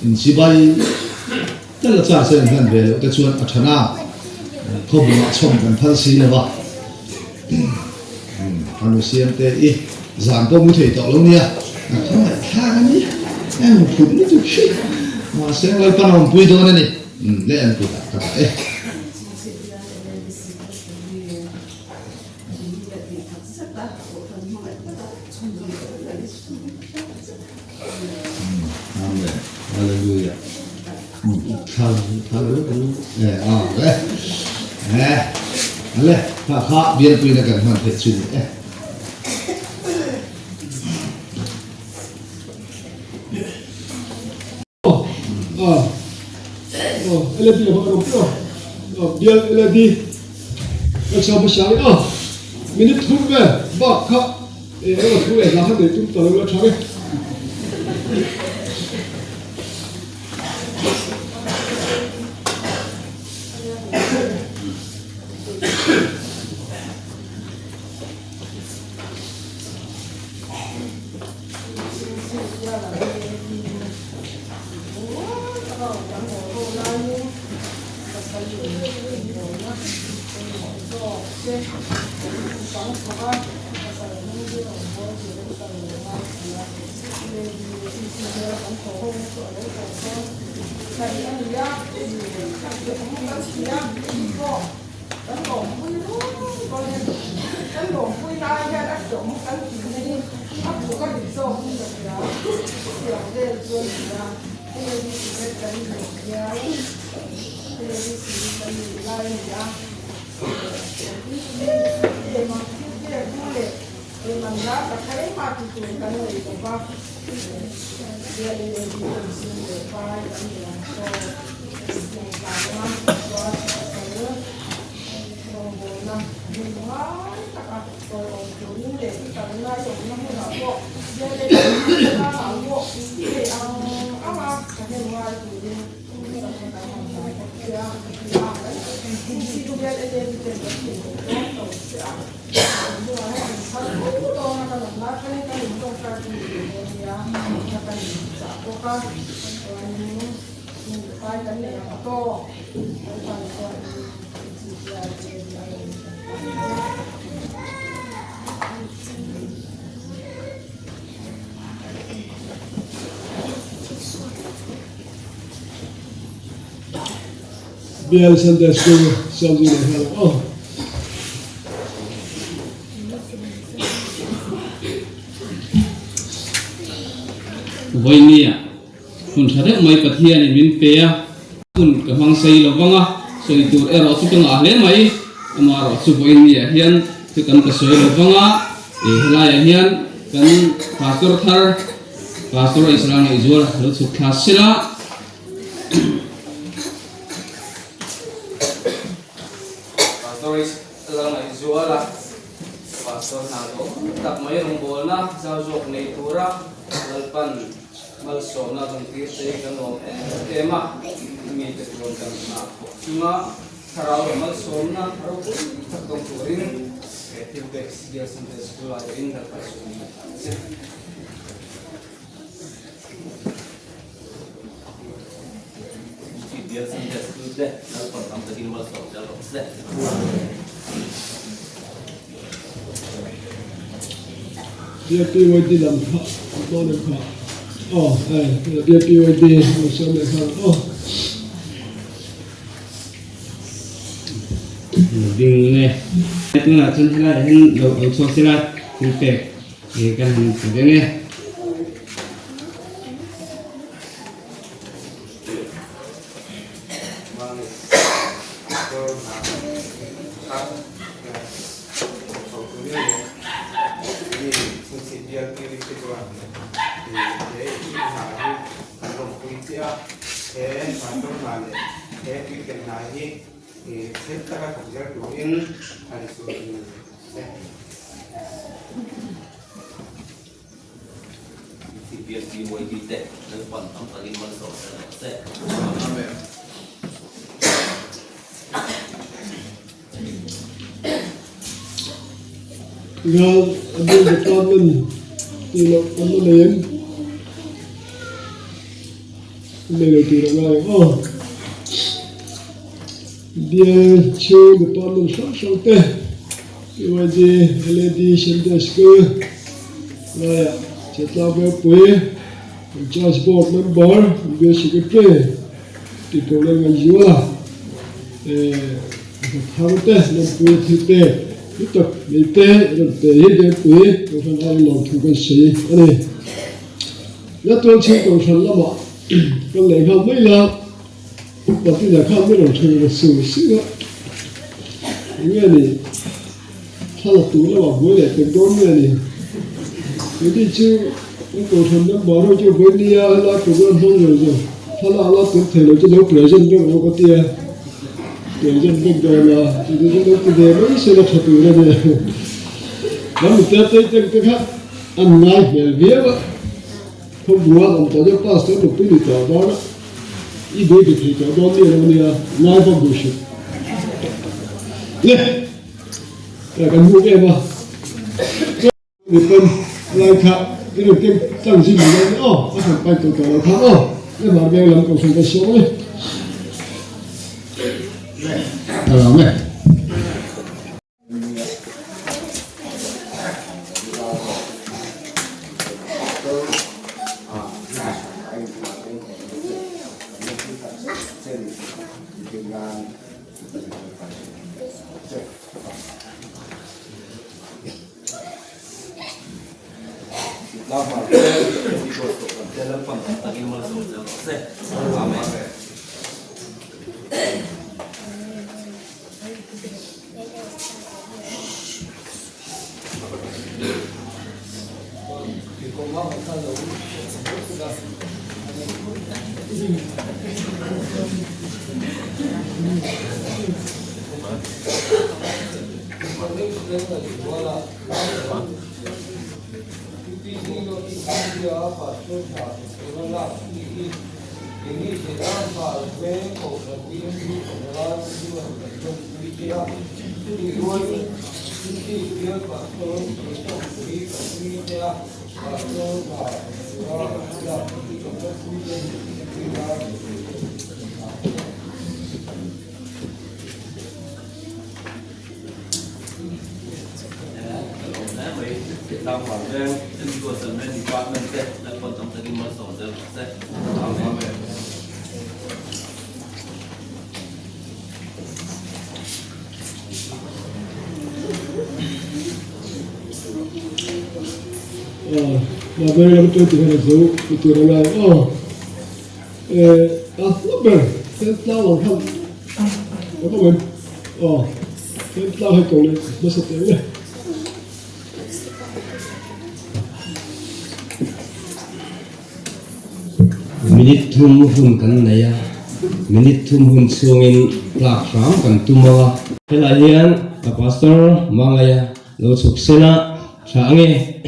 Inchibai tel a charge a inhlan ve loh te chuan a tha na. Khawbungah chhawm kan phal si lo va. Fanu siam te i zan pawh mu thei tawh lo nia, a khawngaih thlak a ni, em phut lutuk hi, mahse Lalpan a awmpui dawn a ni, leh an kutah ka dah e. Amen Hallelujah Ale kha kha bialpuina kan hman theih chu ni e. LAD la bang rawng bial LAD kan sa hmasa ang a minute thum vel bak kha eng thu leh hla kha nei tum ta lo la tha e. LADC kan luh hian LADC kan luh lai a ni a, kan tui em em a, thil pek tu leh eng ang zat tak kha engmah ti tur kan nei lo va, LAD kan sum leh pai kan nei ang chaw eng vanga chuan pasal rawngbawlna hmun ngai taka tawiawm turin leh i kalna i awmna hmunah pawh LAD tlangah pawh i theih ang anga thahnem ngai turin sakna kan han dah bawk che a, chhungchhing bial LAD ten kan thei tawh dawn lo che a. Bial Sunday School siam zui leh nghal ang aw. Vawinia hun tha deuh mai Pathianin min pe a, hun ka hmang sei lo vang a, sawi tur erawh chu ka ngah hle mai, amaherawh chu vawinia hian chu tam ka sawi lo vang a, helaiah hian kan Pastor thar Pastor Israel Ngaihzuala lo chhuk thla sela. Pastor Lalngaihzuala, Pastor hna zawh tak mai rawngbawlna zau zawk nei tura Lalpan malsawmna dawngtir te hi kan awm em em a, mite chuan kan hna thawk chunga thlarau leh malsawmna ropui tak dawng turin he thil pek Bial Sunday School ah erawhin Lalpa chhungin a thlah che. BPYD lam kha an dawn em kha aw hei BPYD lo siam leh nghal aw. Ding nge tunah chuan helaiah hian lo chhuak sela thil pek He kan han ti reng e. Ral Admin Department tih loh kan la nei em? Nei lo tih loh lai ang aw. Bial chhung department hrang hrang te PYD, LAD, Sunday School laiah Chetla Velpui, Church Board Member, Bial Secretary tih pawh leh Ngaihzuala thar te lawmpui a thil pek hlu tak nei te rawn pe hi Velpui Kohhran aiin lawmthu kan sawi a ni. Latuan chhung Kohhran lamah kan leh nghal mai la. Patina khan min rawn ṭhen ve sung sung a, enge ni thla la tur lamah buai leh pek dawn nge ni? Keini chu kan kohhran member ho chu vawi nia helai program hmang lo zawk thla la la tum thei lo chu lo present vek rawh ka tia, present vek dawn a, chu chu lo ti ve mai se la ṭha tur a ni. Kan mipa te te kha an ngai hmel viau a. Khawbua awm tawh deuh pastor nupui ni tawh dawn a, i baby thei tawh dawn mi lo nia, ngai bawk duh hrilh. Le, kan hmuh em a, ni pawn lai kha i rawn keng tlang zing ni dawn aw, a han pai tawh tawh lo kha aw, le hmar veng lam kohhran kan siam a ni. Ka lawm e. te Lalpan tam takin malsawm zel rawh se. Amen. Maveng lam chu tihian a zo ni tur a ngai aw. Eh, a hla ber Thentlang ang khan kan awm em? Aw, Thentlang hei ko leh hmasa teh ang e. Minute thum hun kan nei a, minute thum hun chhungin tlak hram kan tum ang a. Helai hian ka pastor Mangaia lo chhuk sen a, tha ange.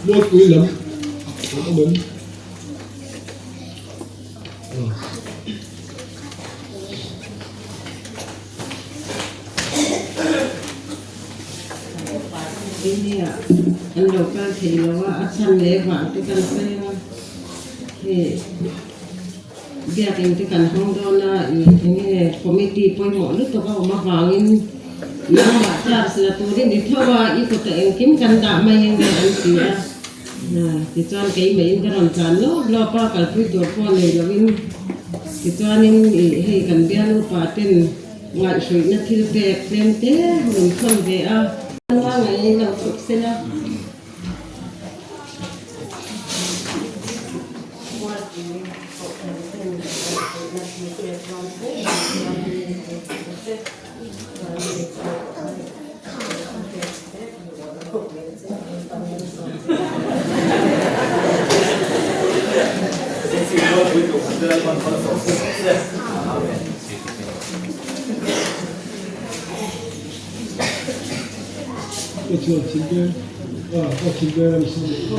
Mualpui lam an awm em? India an lo kal thei lo a, a chhan leh vang te kan sawi a, hei biakin te kan hawng dawn a, ih enge committee pawimawh lutuk a awm avangin nangmah charge la turin i tho a, i kutah engkim kan dah mai enge an ti a, tichuan keimah in ka rawn tlan lawp lawp a, kalpui tur pawh nei lovin tichuanin ih hei kan bialupa ten. Ngaihhruihna thil pek tlem te min thawn ve a. Nua ngei lo chhuk se la. Ka chuan thinleng a ka thinleng a ni sa leh a.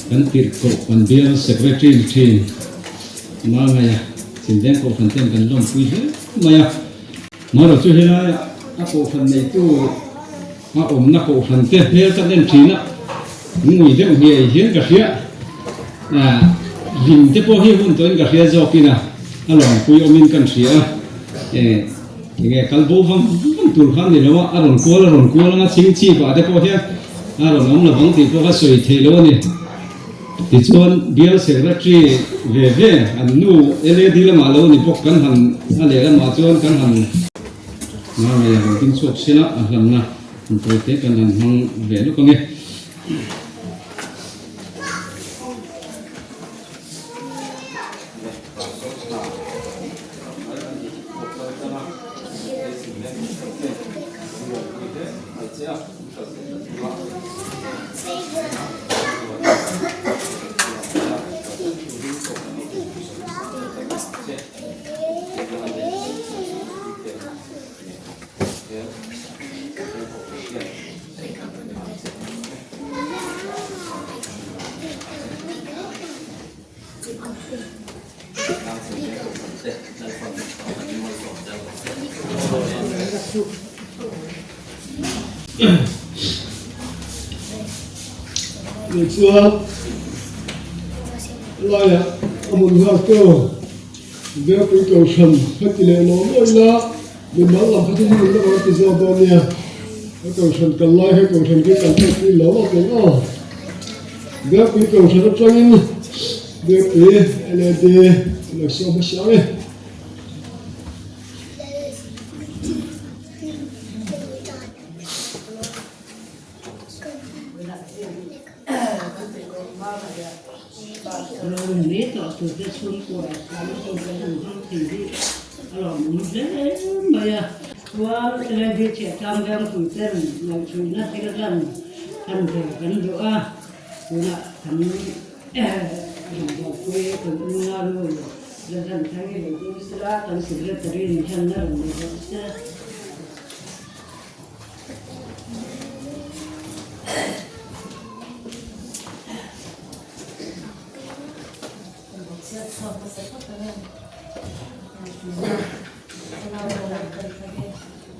Kan tirhkoh kan bial secretary ni thin Mangaia Chinleng Kohhran ten kan lawmpui hle mai a. Marawh chu helai a kohhran neitu a awmna kohhran te hmel ka en thin a, ngui deuh ngei hian ka hria. Hlim te pawh hi hun tawhin ka hria zawkin a, a lawmpui awmin kan hria a. Enge kal bo vang vang tur kha a ni lo a, a rawn kual a rawn kual anga chhing chip ah te pawh hian a rawn awm lovang tih pawh kha sawi theih lo a ni. Tichuan bial secretary ve ve an nu LAD lamah lo ni bawk kan han a leh lamah chuan kan han ngai a rawn ding chhuak sela a hlanna an tawi te kan han hmang ve lawk ange. Tichuan laiah a hmun nghak tu Biakpui Kohhran kha ti leh lawm lawm ila mimal lam kha chu hmun lam a ti zawk dawn nia. Ka Kohhran kal lai kha Kohhran khi kan pekpui lo awk ang aw. Biakpui Kohhran atangin Biakpui LED a lo sawm hmasa ang e.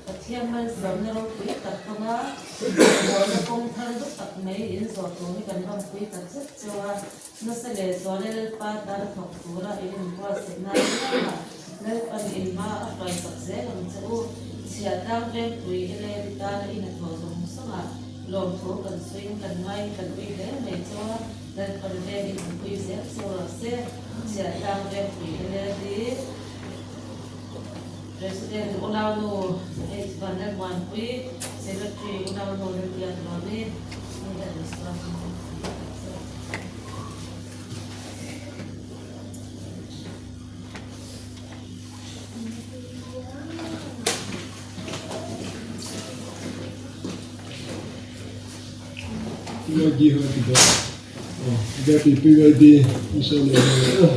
Pathian malsawmna ropui tak hmanga rawngbawlna kawng thar dup tak mai in zawh tur hi kan rawnpui tak zet cheu a. Nasa leh zuala Lalpa tan thawk tura in inbuatsaihna apiangah Lalpan in hma a hruaisak zel ang che u. Chhiahtlang Vengpui LAD tana i hnathawh zawng zawngah lawmthu kan sawiin kan ngaiin kan ui hle mai cheu a, Lalpan veng in awmpui zel cheu rawh se. Chhiahtlang Vengpui LAD President Unaunu H. Vanlalmuanpui, Secretary Unaunu Lalbiaknuami, PYD ho a ti bawk. Aw, Biakpi PYD nasa leh leh aw.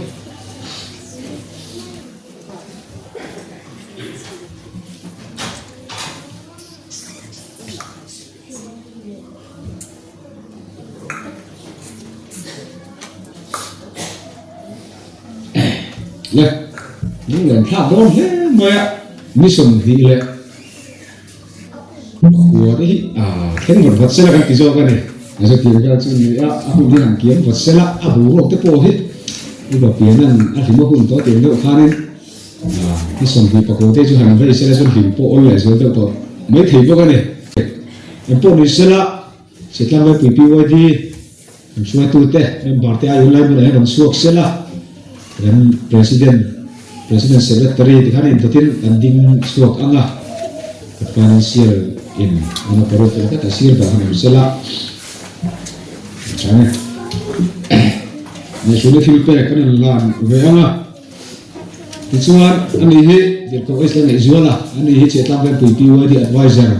Le lunglen thlak dawn hle mai a ni 20 leh khua te hi a thleng vat vat sela kan ti zawk a ni a zirtir vel chu ni a a hun hi han kiam vat sela a boruak te pawh hi upa pian an a hlim a hun tawh tiang deuh khanin Ni 24 te chu han vei sela chuan hlim pawh awl leh zual deuh tawh mai thei bawk a ni. Engpawh ni sela Setlang Ropui PYD kan hruaitute member te aiin lai hmunah hian rawn chhuak sela kan President, President Secretary ti khan indawtin kan ding chhuak ang a, Financial in an operate tawh tlat a sir ber han awm sela a tha nge. Ngaihhruaina thil pek kan han lan ve ang a. Tichuan, ani hi Tirhkoh Isla Ngaihzuala, ani hi Chhiatlang Vengpui PYD Adviser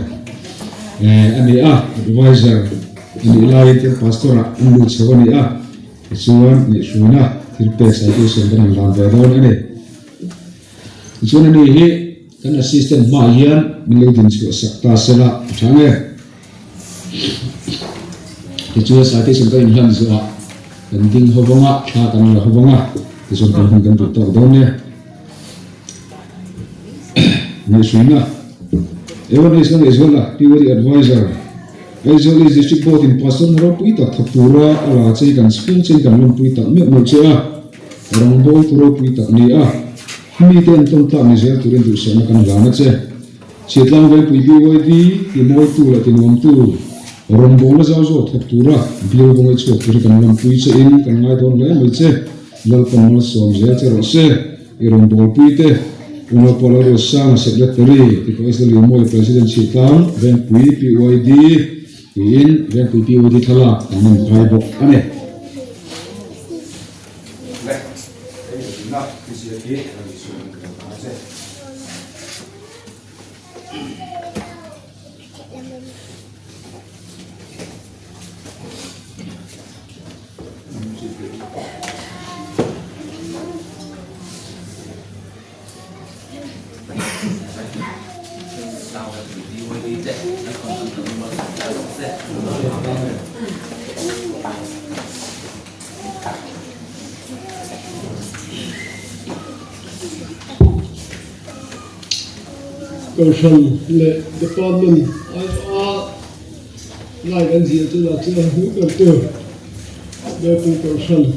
a ni a, Adviser a nih laiin tin Pastor ah an lut chho a ni a, tichuan ngaihhruaina thil pek citation kan han lan ve dawn a ni. Tichuan ani hi kan Assistant hmaah hian min lo dinchhuah sak ta sela a tha nge? Tichuan citation kan inhlan zuah kan ding ho vang a, thla kan la ho vang a, tichuan kan hun kan duh tawk dawn e. Ngaihhruina, Awareness na ngaihzual a, PYD Advisor, Aizawl East District Board in Pastor na ropui tak thawk tura a la chei kan chhung chein kan lawmpui tak meuh meuh che a, rawngbawltu ropui tak ni a, mite an tawn tlak ni zel turin duhsakna kan hlan a che. Chhiatlang Vengpui BYD ti mawitu leh ti nuamtu rawngbawlna zau zawk thawk tura bial vawngai chhuak tur hi kan lawmpui che in kan ngai dawn hle mai che. Lalpan malsawm zel che rawh se. I rawngbawlpui te Unaupa Lalruatsanga Secretary ti pawh Israel Liumawi President Chhiatlang Vengpui PYD tiin Vengpui PYD thlalak kan nem kai bawk a ni. Kohhran leh Department aiawha lai kan ziah chu lah chu a hmuh ber tur Bialpui Kohhran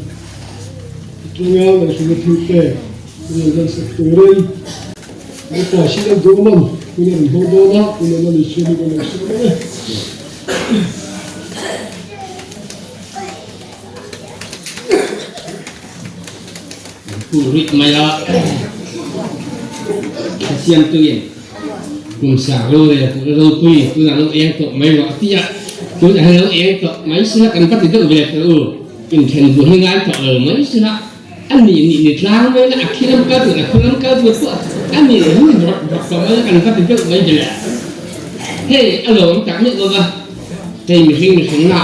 atanga ngaihhruina thil pek rawn hmansak turin Lalpa hrilh an duh awm ang, hun a rawn hmang dawn a, hun a la ni chhung hi kan lo hre mai e. Pu rit mai a ka siam tuin kum sang ro le tu ropui tuna lo eng tawh mai rawh a ti a, tunah hian lo eng tawh mai sila kan va ti deuh ve teh u, inthen bu hi ngai tawh lo mai sila a nih nih ni tlang mai la a khi lam kal tur a khu lam kal tur pawh a nih nih hi vawt vawt tawh mai la kan va ti deuh mai ve hei a lawm tak meuh lova hei mihring mihring na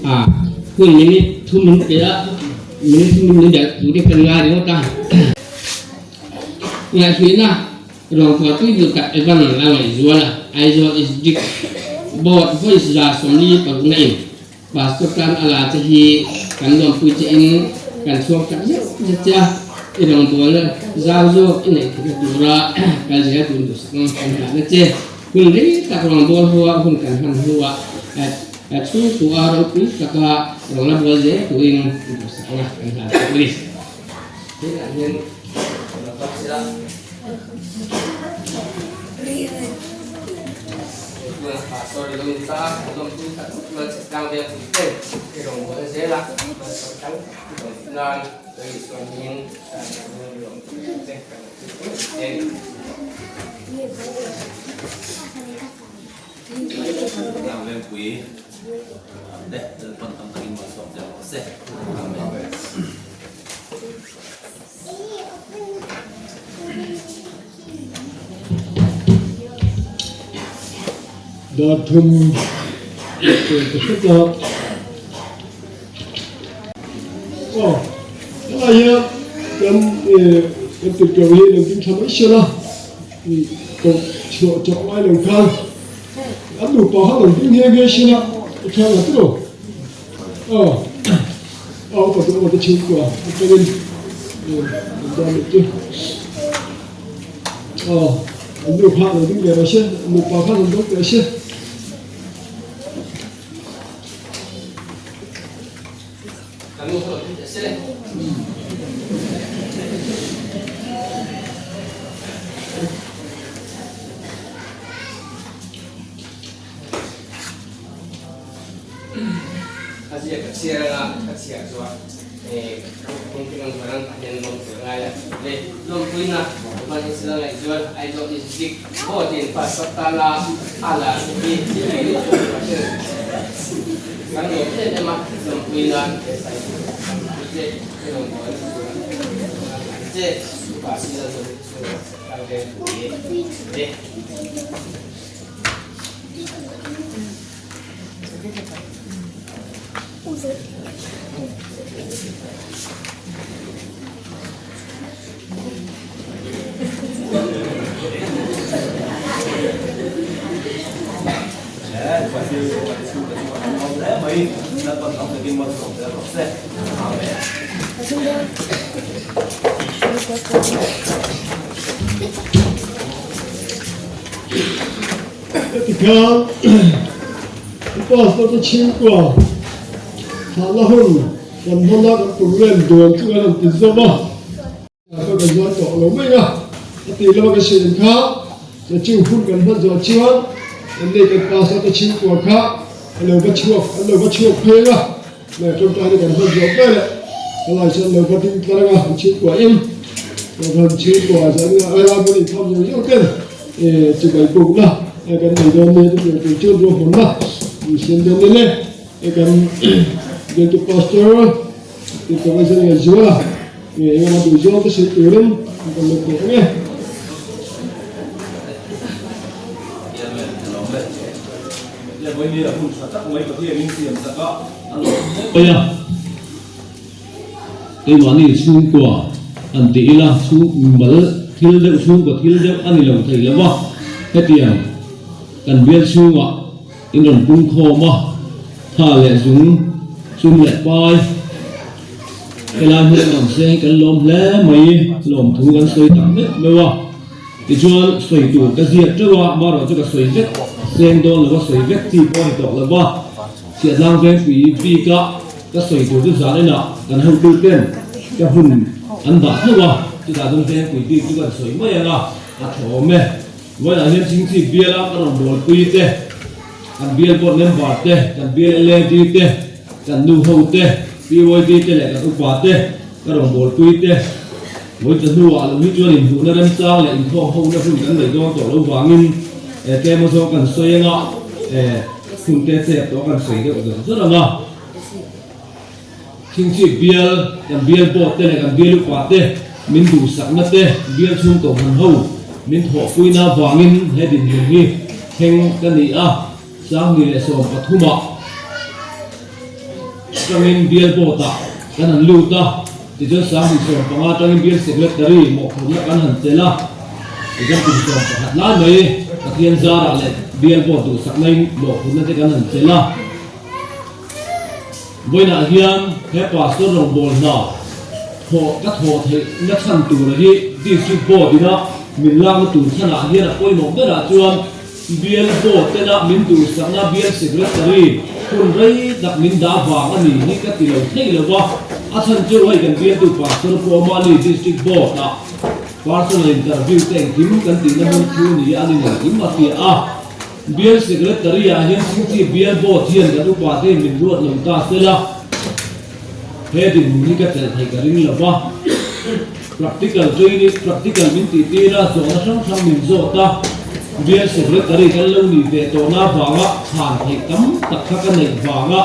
a hun minute thum min pe a. Min delh tur hi kan ngai ringawt a. Ngaihhruihna ruangpua tui duh tak Evan a ngaihzual a, Aizawl District Board Voice 46 na in Pastor tan a la che hi kan lawmpui che in kan chhuak tak zet zet che a, i rawngbawlna zau zawk i neih theihna tura kal zel tur duhsak kan hlahna che. Hun rei tak rawngbâwl hnuah hun kan hman hnuah chhungkua ropui taka rawn la bual zel turin duhsakna kan hlan tawh a ni. Tunah hian rawn kal sela. Tunah Pastor i lo inta a, kan lawmpui tak tak chuan Chheptlang veng pui ten i rawngbâwl zel a, malsawm tam tak i rawn tih nan Lal Isua hmingin kan lawmpui che kan Dar thum leh ta hret a. Aw, helai hian kan kan tirhkoh hi lo ding thla mai sia la, koh chhuah chawp ngai lo khan an nupa kha lo ding nghe nghe sia la, i thlang la tiraw? Aw, aw upa duh awm te chhungkua atangin an dawn leh chu. Aw, an nu kha lo ding ve rawh se, an nupa kha lo dawng teh se. Tikhan pastor te chhungkua thlahna hun kan hman a kan program dawn chu kan han ti zawm a. Ka kan zuar tawh lo mai a, a tih lama ka hrilh kha chu hun kan hman zawh chuan an nei kan pastor te chhungkua kha a lo va chhuak an lo va chhuak pheng a, leh tawngtaina kan hman zawh ber leh helai chuan lo va ding tlar anga an chhungkua in kan chhungkua zan ina helai hmun inkhawm zawng zawng ten chibai pukna kan nei dawn nia chutiang tur chuan ruahmanna an siam dawn nia le kan bialtu pastor Tih ka zir nge zual a, nge engemaw duh zawng te sawi turin kan lo pawh ang e. Aia, keimahni chhungkua an ti ila, chhung mal thil deuh chhungkua thil deuh a ni lo thei lo va, hetiang kan bial chhungah In rawn pung khawm a, tha leh zung, sum leh pai helai hmun a rawn seng hi kan lawm hle mai, lawmthu kan sawi tak meuh meuh a. Tichuan, sawi tur ka ziak teuh a, marawh chu ka sawi vek seng dawn lo a, sawi vek chi pawh a ni tawh lo va. Chhiatlang vengpui bika ka sawi tur chu zan enah kan hotu ten ka hun an dah tho a, chutah chuan vengpui bik chu kan sawi mai ang a, a tha awm e. Vawiinah hian Chingchip biala ka rawn bawlpui te, kan bial board member te, kan bial LAD te, kan nu ho te, PYD te leh kan upa te ka rawn bawlpui te, vawi chahnuah lo hi chuan inhmuhna remchang leh inkhawm hona hun kan neih dawn tawh lo vangin tlem azawng kan sawi anga hun te chep tawh kan sawi deuh zawr zawr ang a. Chingchip bial, kan bial board te leh kan bial upa te min duhsakna te, bial chhung kohhran ho min thawhpuina avangin he dinhmun hi thleng ka ni a, 2013 ah atangin bial board ah kan han lut a, tichuan 2015 atangin bial secretary mawhphurhna kan han chelh a, tichuan kum 11 lai mai Pathian zarah leh bial board duhsakna in mawhphurhna te kan han chelh a. Vawiinah hian he pastor rawngbâwl hna thawh ka thawh theih na chhan tura hi District Board ina min lakna tur chhanah hian a pawimawh berah chuan Bial Board tena min duhsakna Bial Secretary hun rei tak min dah vang a ni hi ka ti lo thei lo va, a chhan chu hei kan bialtu Pastor Pawmali District Board ah Personal Interview te engkim kan tihna hmun thu ni a ni engkim a hria a. Bial Secretary ah hian Chingchi Bial Board hian kan upa te in min ruat lo ta se la, he dinhmun hi ka chelh theih ka ring lo va. Practical training, practical min tih tir a, zawhna hrang hrang min zawt a, Bial Secretary kan lo nih ve tawhna avanga chhan theih tam tak kha ka neih vanga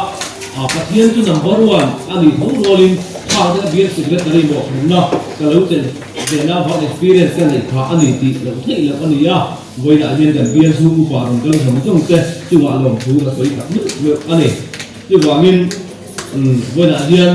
Pathian chu number one a nih tho rualin khang te kha Bial Secretary mawhphurhna ka lo chelh ve na avang experience ka neih phah a ni tih loh theih loh a ni a. Vawiinah hian kan bial chhung upa rawn kal zawng zawng te chungah lawmthu ka sawi tak meuh meuh a ni. Chuvangin vawiinah hian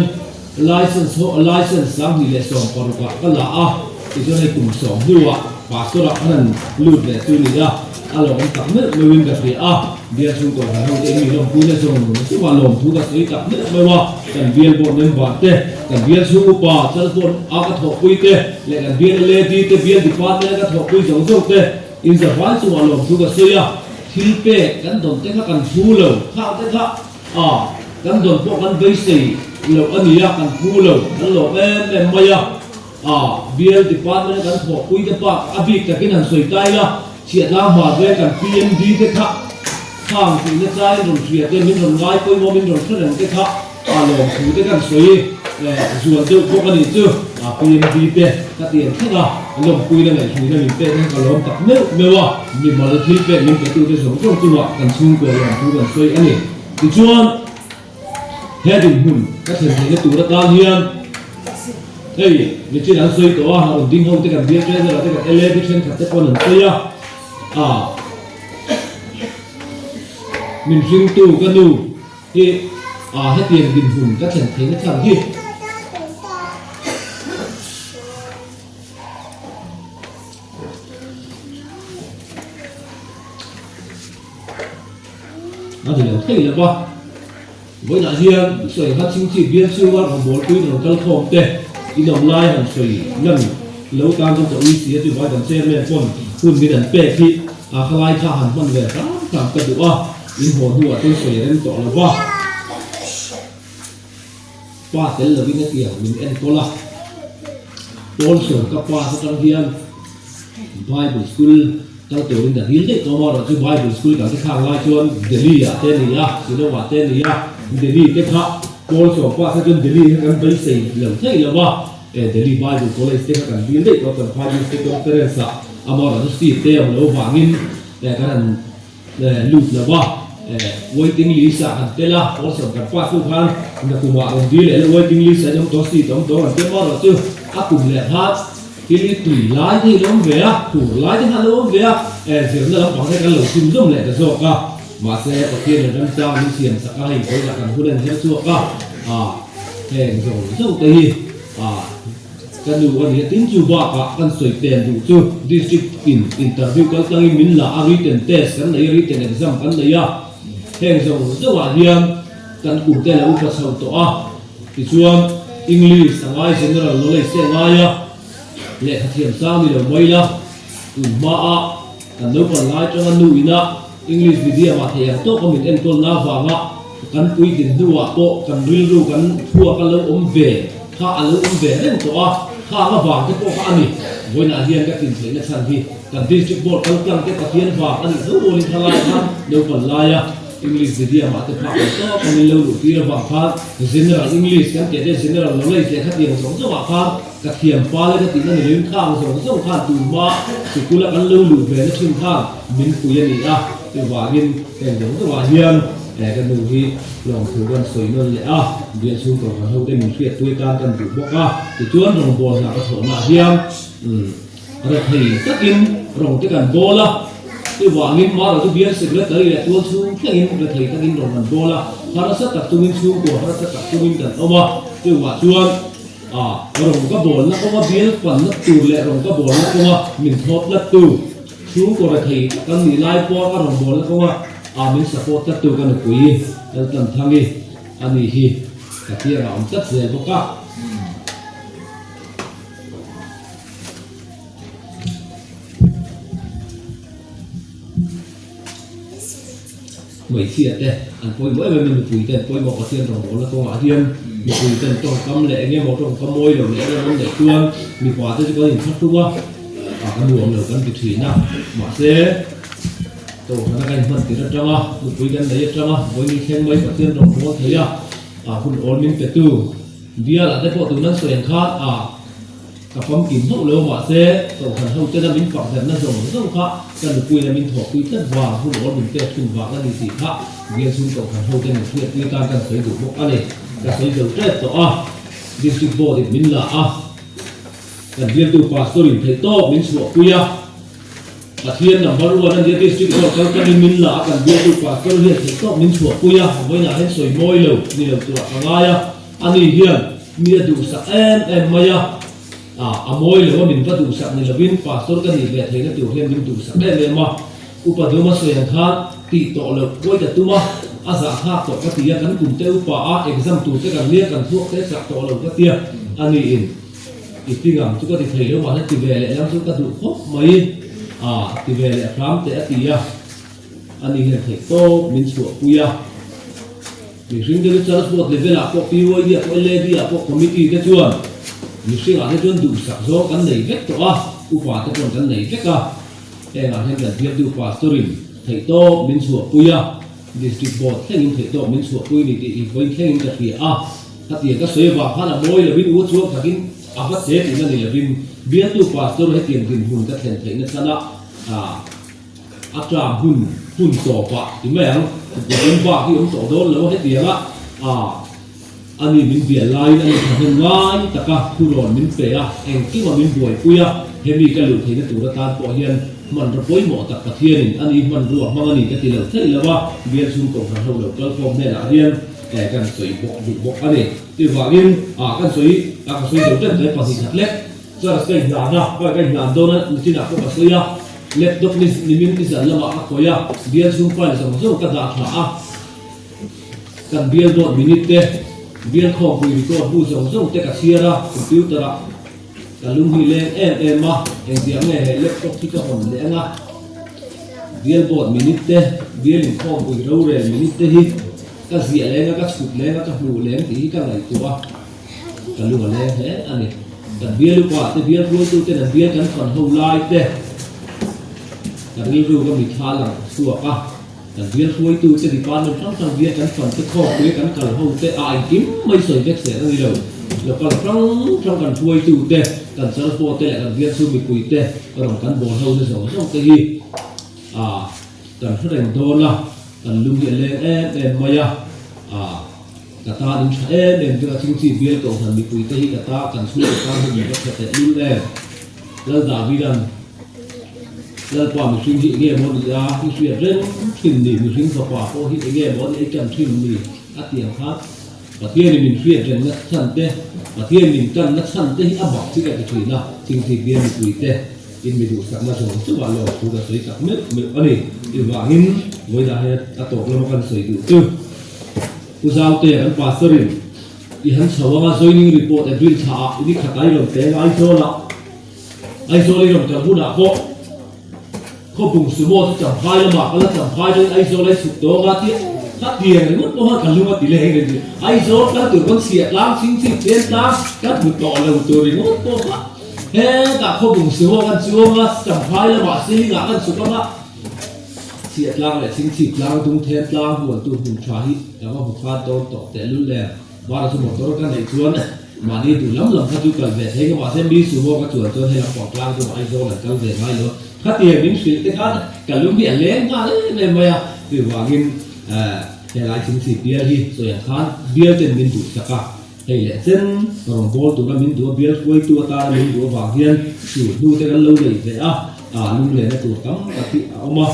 license ho license 2016 ah ka la a, tichuan hei kum sawm hnuah pastor ah khan an lut leh chu ni a, a lawm tak meuh meuhin ka hria a, bial chhung kohhran ho te mi lawmpui na zawng chungah lawmthu ka sawi tak meuh meuh a, kan bial board member te, kan bial chhung upa chalpawn a ka thawhpui te, leh kan bial LAD te bial department a ka thawhpui zawng zawng te inzavai chungah lawmthu ka sawi a, thil pek kan dawn te kha kan phu lo, khang te kha a kan dawn pawh kan beisei loh a ni a, kan phu lo, kan lawm em em mai a, a bial department a kan thawhpui te bak a bik takin han sawi ta ila, chhiatlang hma ve kan PMD te kha khang tihna chaiin rawn hria te min rawn ngai pawimawh min rawn hre reng te kha A lawmthu te kan sawi zual deuh bawk a nih chu. A PMD te ka ti ang thleng a, lawmpuina ngaihhmuhna min pek hian ka lawm tak meuh meuh a, mimal thil pek min petute zawng zawng chungah kan chhungkua lawmthu kan sawi a ni. Tichuan, he dinhmun ka thlen theihna tur atan hian hei nichin an sawi tawh a, a rawn ding ho te kan bial treasurer te kan LAD thenkhat te pawn an sawi a, a min hringtu ka nu, Hi a hetiang dinhmun ka thlen theihna chhan hi. A ni lo thei lo va, vawiinah hian sawi kha chingchip bial chhunga rawngbâwl puiin rawn kal khâwm te inawm lai han sawi lan lo tan chuan ka ui si a, chuvangin kan chairman pawn hun min an pek hi a khalai kha han hman ve hram hram ka duh a. In haw hnuah chuan sawi a rem tawh lo va, pa tel lovin a tiang min enkawl a. Paul sawn ka pa atang hian Bible school kal turin ka dil daih tawh a, amaherawhchu Bible school kal te khang lai chuan Delhi ah te a ni a, Shillong ah te a ni a, Delhi te kha Paul sawn pa kha chuan Delhi kha kan beisei lo thei lo va, Delhi Bible College te kha kan dil daih tawh a, Champhai District Conference ah amaherawhchu seat te a awm lo vangin kan han Lut lo va, waiting list ah kan tel a, pawl sawm kan pass hnu khan nakum ah rawn dil leh la waiting list ah in awm tawh seat a awm tawh kan tia marawh chu a kum leh khan thil hi tui lai te hi lo awm ve a, phur lai te kha lo awm ve a, zirna lampang te kan lo chhun zawm leh ta zawk a, mahse Pathian in remchang min siam sak a, hei vawilah kan hun a inher chhuak a, heng zawng zawng te hi. Ka nu a ni a, tin chu bakah kan sawi pen duh chu District in interview kal tlangin min la a, written test kan nei a, written exam kan nei a, heng zawng zawngah hian kan kum te a lo upa chho tawh a, tichuan English a ngai, general knowledge te a ngai a, lehkha thiam sang ni lo mai la. Tun hmaa kan naupang lai atanga nu ina English medium ah theih ang tawka min enkawlna avanga kan puitlin hnuah pawh kan rilru kan thluak a lo awm ve kha a lo awm ve reng tawh a, khang avang te pawh kha a ni. Vawiinah hian ka tlin theihna chhan hi kan District Board kaltlang te Pathian vang a nih tho rualin thalai khan naupang laia English medium ah te phak ang tawk a min lo luh tir avang khan General English kan tih te General Knowledge leh khatiang zawng zawng ah khan ka thiam pa le ka tihna ni loin khang zawng zawng khan tunhma sikul a kan lo luh ve na thin khan min pui a ni a, chuvangin heng zawng zawng ah hian ka nu hi lawmthu kan sawi nawn leh a, bial chhung kohhran ho te min hriatpui atan kan duh bawk a, tichuan rawngbawl hna ka thawhna ah hian Rethei takin rawng te kan bawl a, chuvangin Mara chu bial secretary leh tual chhung thlengin rethei takin rawng kan bawl a, harsa tak chungin chhungkua harsa tak chungin kan awm a, chuvah chuan rawng ka bawlna kawnga bial panna tur leh rawng ka bawlna kawnga min thawp tlat tu, chhungkaw rethei tak kan nih lai pawh ka rawng bawlna kawnga min support tlat tu ka nupui Laltanthangi a ni hi ka tiangah awm tlat zel bawk a. Hmeichhia te an pawimawh em em a, mipui te an pawimawh Pathian rawngbawlna kawngah hian mipui ten tawngkam leh eng emaw tawngkam mawi lo leh eng emaw an neih chuan mipa te chu kan inthlahrung a, ah kan nuam lo kan ti thin a, mahse Kohhrana kan inhman tir atanga nupui kan nei atanga vawiin thleng mai Pathian rawngbâwl thei a, ah hun awl min petu bialah te pawh tun an sawi ang khan ah Ka famkim hauh lo mahse Kohhran ho tena min pakdarhna zawng zawng kha ka nupuiin a min thawhpui tlat vang hun awl min pek thun vang a ni tih kha bial chhung Kohhran ho te min hriatpui tan kan sawi duh bawk a ni. Ka sawi zo tep tawh a, District Board in min la a, kan bialtu Pastor in theih tawk min chhuahpui a, Pathian number one a nia District Board kal tangin min la a, kan bialtu Pastor hian theih tawk min chhuahpui a, vawiinah hian sawi mawi lo ni lo turah ka ngai a, ani hian Mi a duhsak em em mai a, a mawi lo a min va duhsak ni lovin pastor ka nih ve theihna tur hian min duhsak em em a. Upa Duma sawi ang khan tih tawh loh pawi ka tum a, a zah thlak tawh ka ti a, kan kum te upa a exam tur te kan nia kan thluak te chak tawh lo ka tia, a ni in i ti ngam chu ka ti thei lo mahse ti ve leh lam chu ka duh khawp mai a, ti ve leh hram teh a ti a, a ni hian theih tawp min chhuahpui a. Mihring te chu Church Board level ah pawh PYD ah pawh LAD ah pawh Committee te chuan mihring ah te chuan duhsak zawng kan nei vek tawh a, upa te pawn kan nei vek a, heng ah hian kan bialtu Pastor in theihtawp min chhuahpui a, District Board thlengin theihtawp min chhuahpui ni tih i vawiin thlengin ka hria a, khatiang ka sawi avang khan a mawi lovin u chuang takin a va che tihna ni lovin bialtu Pastor hetiang dinhmun ka thlen theihna chhan ah A tlang hun hun tawpah ti mai ang, Bawm bak hi awm tawh dawn lo a hetiang a, ah ani min bial laiin ani thahnem ngai taka thurawn min pe a, engkima min buaipui a, hemi ka luh theihna tur atan pawh hian hmanraw pawimawh tak Pathianin ani hmanrua hmang a ni ka ti lo theih lo a, bial chhung kohhran ho lo kalkhawm hnenah hian eh kan sawi bawk duh bawk a ni. Chuvangin ah kan sawi ah ka sawi zo tep mai pahnih khat lek. Charge ka inhlan a, ka inhlan dawn a, nichinah pawh ka sawi a, laptop ni nimin ni zan lamah ka khawih a, bial chhung file zawng zawng ka dah thla a, kan bial board minute te, bial khawmpui record bu zawng zawng te ka chhiar a, computer ah ka lung hi leng em em a, engtiang nge he laptop hi ka hawn leh ang a, bial board minute te, bial inkhawmpui rorel minute te hi ka ziah leng a, ka chhut leng a, ka hmuh leng tih hi ka ngaihtuah a. Ka lung a leng hle a ni. Kan bial upa te, bial hruaitu ten an bial kan fan ho lai te, ka rilru ka mitthla lang chhuak a. Kan bial hruaitu te department hrang hrang bial kan fan te khawpui a kan kal ho te a engkim mai sawi vek seh a ni lo. Local hrang hrang kan hruaitu te, kan church te leh kan bial chhung mipui te rawn kan bawl ho te zawng zawng te hi a kan hre reng dawn a, kan lung hi a leng em em mai a. Ka tan in tha em em chu a thil chi bial kohhran mipui te hi ka ta kan chhungkaw tan hi min va tha teh lul em. Lal Davidan Lalpa mihring hi enge maw ni a i hriat reng thin ni mihring fapa pawh hi enge maw ni a i tan thin ni a ti ang khan Pathian in min hriat reng na chhan te Pathian min tan na chhan te hi a bak chi ka ti thin a thingthi bial mipui te in mi duhsakna zawng chungah lawm thu ka sawi tak meuh meuh a ni. Chuvangin vawiinah hian a tawp lama kan sawi duh chu. Pu Zaute, kan pastor in i han chho anga joining report April thla ah i ni khat a i rawn peng a Aizawl ah Aizawl i rawn kal hunah pawh. Khawbung sumo chu Champhai lamah kal a, Champhai chuan Aizawl a chhuk tawng a tia kha tiang ringawt pawh khan ka lung a ti leng reng thin. Aizawl kal tur pawn chhiah tlang, chhingchhip chen tlang ka hmu tawh lo tur ringawt pawh kha hetah Khawbung sumo kan chuang a, Champhai lamah Silingah kan chhuk ang a, chhiah tlang leh chhingchhip tlang, dungthen tlang hualtu hmun tha hi ka va hmu khan dawn tawh tehlul em. Mara chu motor ka neih chuan mahni duh lam lam kha chu kal ve thei ka mahse mi sumo ka chuan chuan hei lampang tlang chu Aizawl an kal ve ngai lo. Khatiang min hrilh te khan ka lung hi a leng nghal em em mai a, chuvangin helai thingthi bial hi sawi ang khan bial ten min duh sak a, hei leh chen rawngbâwl tura min duh a, bial hruaitu atana min duh avang hian chu hnu te kan lo nei ve a, lunglehna tur tam tak hi a awm a.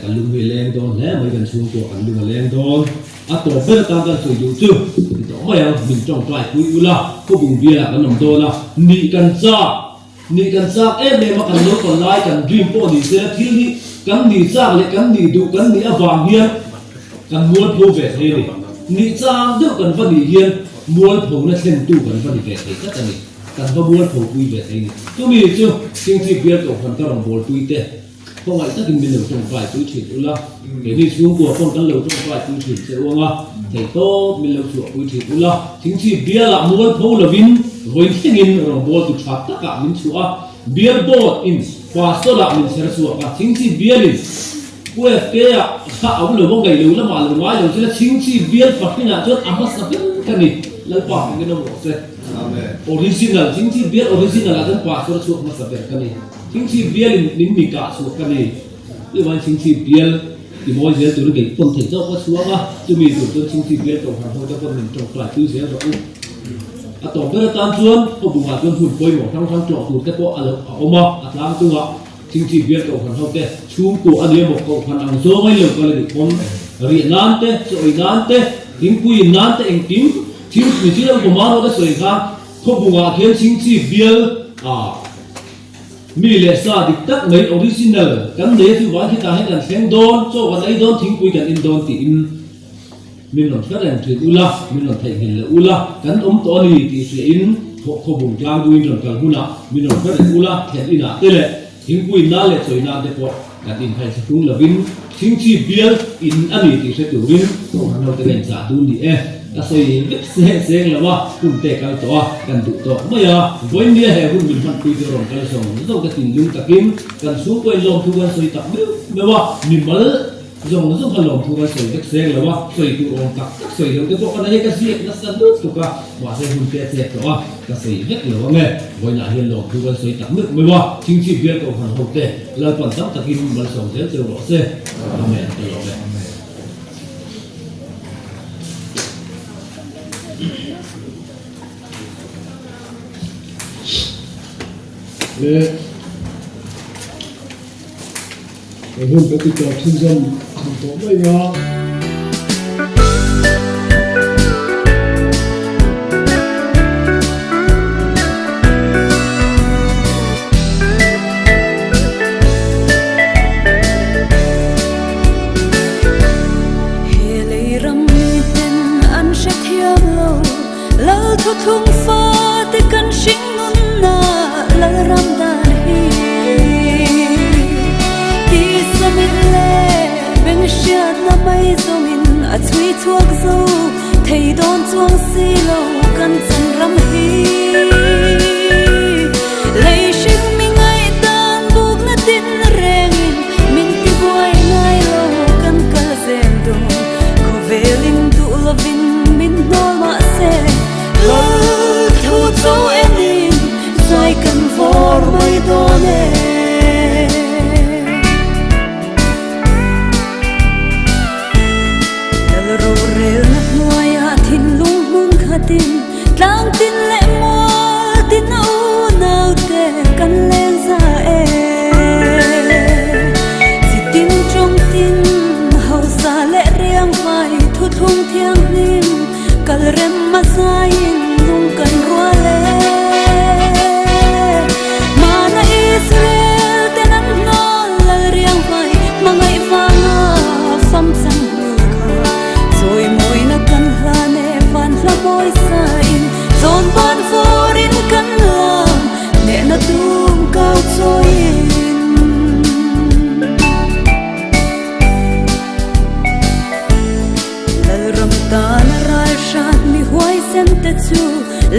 Kan lung hi a leng dawn hle mai, kan chhungkua kan lung a leng dawn. A tawp ber atan kan sawi duh chu ti tawh mai ang, min tawngtai pui ula, khawbung bialah kan awm dawn a, nih kan chak, nih kan chak em em a, kan lo tawn lai kan dream pawh ni se la thil hi kan nih chak leh kan nih duh kan nih avang hian kan mualpho ve thei a ni. Nih chak deuh kan va nih hian mualphona thlentu kan va ni ve thei tlat a ni, kan va mualpho pui ve thei a ni. Chumi chu Chingchip bial kohhran ka rawn bawlpui te. Khawngaih takin min lo tawngtai pui thin ula, keini chhungkua pawn kan lo tawngtai pui thin che uang a, theihtawp min lo chhuah pui thin ula, thingchhip bialah mual pho lovin vawi thlengin rawngbâwl tu tha takah min chhuah a, bial board in pastor ah min chher chhuak a, thingchhip bialin UFK ah kha a awm lo a, ngaih lo lamah lo ngai lo chila thingchhip bial fahrinah chuan a hmasa ber ka ni, Lalpa hmingin awm rawh se. Original, thingchhip bial original ah chuan pastor chhuak hmasa ber ka ni. Thingchhip bialin min mi kah chhuak ka ni. Chuvain thingchhip bial ti mawi zel turin kei pawn theih zawk a chhuak a, chumi tur chuan thingchhip bial kohhran ho te pawn min tawngtai pui zel rawh u. A tawp ber atan chuan khawbungah chuan hmun pawimawh hrang hrang tlawh tur te pawh a lo a awm a, a tlang chungah thingchhip bial kohhran ho te chhungkua a ni emaw kohhran ang zawng ain lo kal a nih pawn riah nan te, chaw ei nan te, thingpui in nan te engkim thil thil a upa mah te sawi khan khawbungah khian thingchhip bial ah Mi leh sa dik tak mai original kan nei a chu vai khitah hian kan thleng dawn, chaw kan ei dawn, thingpui kan in dawn tiin min rawn hre reng thin ula, min rawn theihnghilh leh ula, kan awm tawh a ni tih hriain thawh khawbung tlang duhin rawn kal hunah min rawn hre reng ula, thlen inah te leh thingpui inna leh chaw inah te pawh kan inhai thla tung lovin thingchi bial in a ni tih hre turin kohhran ho te ka inchah dun ni e. Ka sawi vek seh seng lo a, hun te kal tawh a, kan duh tawk mai a, vawinia he hun min hmanpui chu rawn kal zawng zawng te thinlung takin kan chhungkaw in lawmthu kan sawi tak meuh meuh a, mimal zawng zawng kha lawmthu kan sawi vek seng lo a, sawi tur awm tak tak sawi lo te pawh ka nei ka ziak nasa lut tuk a, mahse hun te a chek tawh a, ka sawi vek lo ang e, vawiinah hian lawmthu kan sawi tak meuh meuh a, Chingchip bial kohhran ho te Lalpan tam takin malsawm zel cheu rawh se, Amen ka lawm e. Le kan hun kan ti tawp chhunzawm chhun tawh mai a. He lei ram miten an hre thiam lo, Lal thuthlung fate kan hring nunna Lal ram dan hi. Tisa mit leh beng hriatna mai zawngin a chhui chhuak zo thei dawn chuang si lo kan chan ram hi. Lei hring mi ngaihdan bukna tin rengin Min ti buai ngai lo kan kal zel dawm Khawvelin duh lovin min hnawl mah se Lal thu chu enin zai kan vawr mai dawn e. Lal rorelna hnuaiah thinlung hmun khatin Tlang tin leh mual tin.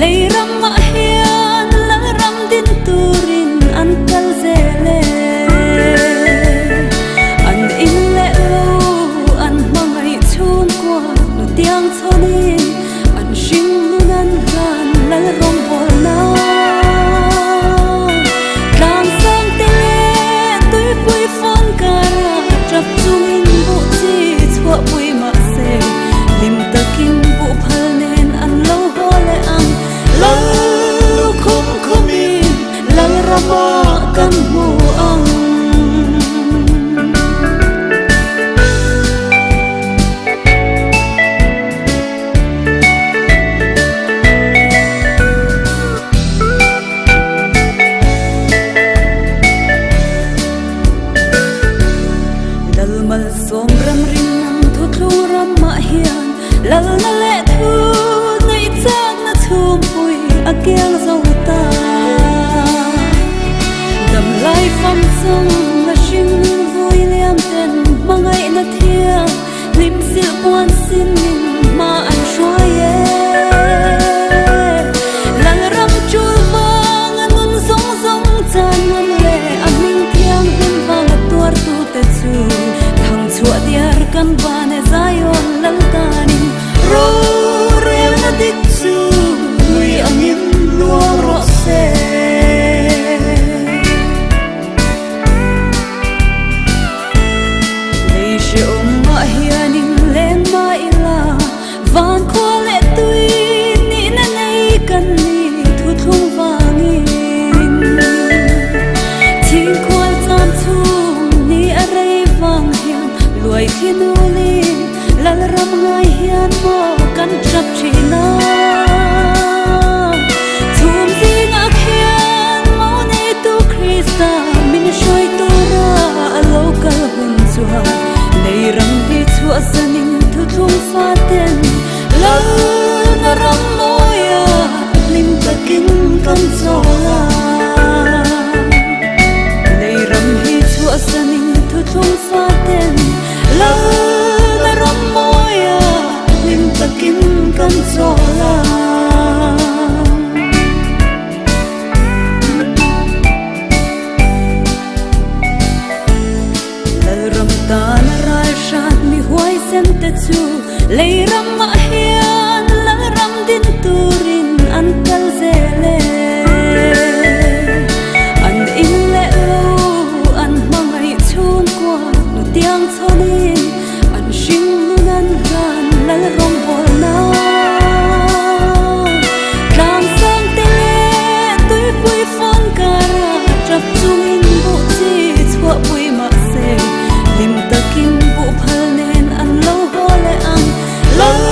Lei ramah hian Lalram din turin an kal zel e. An in leh lo an hmangaih chhungkua nutiang chhawnin an hring nun an hlan Lal rawngbawlna. Tlangsang te leh tuipui fawn kara tap chungin buh chi chhuahpui mah se, hlim takin buh phal nen an lo haw leh ang. Lal lukhum khumin Lal ramah kan hmu ang. Lal malsawm ram rinawm thuthlung ramah hian Lalna leh thu neih chakna chhumpui a kiang zo ta. Damlai fam chung a hring nun vui liam ten hmangaihna thiang Hlim silh puan sin in hma an hruai e. Lalram chul vang a nun zawng zawng chan ngam leh a hming thianghlim vang a tuartute chu thang chhuah diar kan ban e Zion Laltanin rorelna dik chu lui angin luang rawh se. Lei hrehawmah hianin leng mah ila, van khua leh tui nihna nei kan ni thuthlung vangin. Chhingkhual cham chhung ni a rei vang hian luai thi nulin Lalram ngai hian maw kan tap thin a. Chhum zingah khian maw neitu Krista min hruai tura a lo kal hun chuan lei ram hi chhuahsanin thuthlung faten Lalna ram mawia hlim takin kan chawl a. Lei ram hi chhuahsanin thuthlung faten Lalna ram mawia hlim takin kan chawl a. Lalram tan a ral hran mi huaisen te chu lei ramah hian Lalram din turin an kal zel e. An in leh lo an hmangaih chhungkua nutiang chhawnin an hring nun an hlan Lal rawngbawlna. Tlangsang te leh tuipui fawn kara tap chungin buh chi chhuahpui mah se, hlim takin buh phal nen an lo haw leh ang. Lal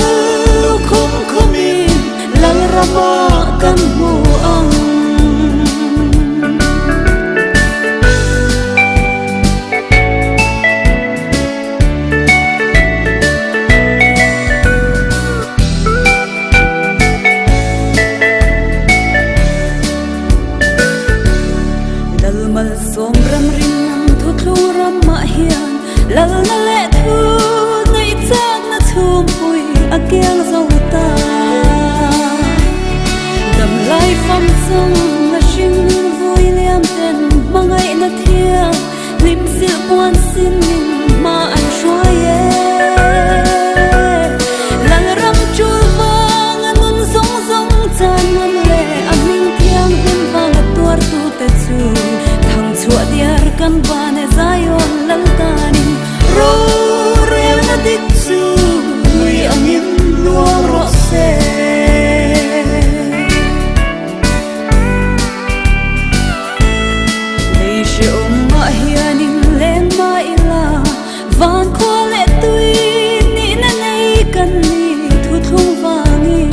lukhum khumin Lal ramah kan hmu ang. Lal malsawm ram rinawm thuthlung ramah hian Lalna leh thu neih chakna chhumpui a kiang zo ta. Damlai fam chung a hring nun vui liam ten hmangaihna thiang hlim silh puan sin in hma an hruai e. Lalram chul vang a nun zawng zawng chan ngam leh a hming thianghlim vang a tuartute chu thang chhuah diar kan ban e Zion Laltanin rorelna dik chu lui angin luang rawh se. Lei hrehawmah hianin leng mah ila, van khua leh tui nihna nei kan ni thuthlung vangin.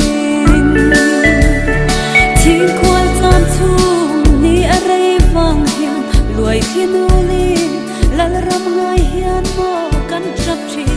Chhingkhual cham chhung ni a rei vang hian luai thi nulin Lalram ngai hian maw kan tap thin.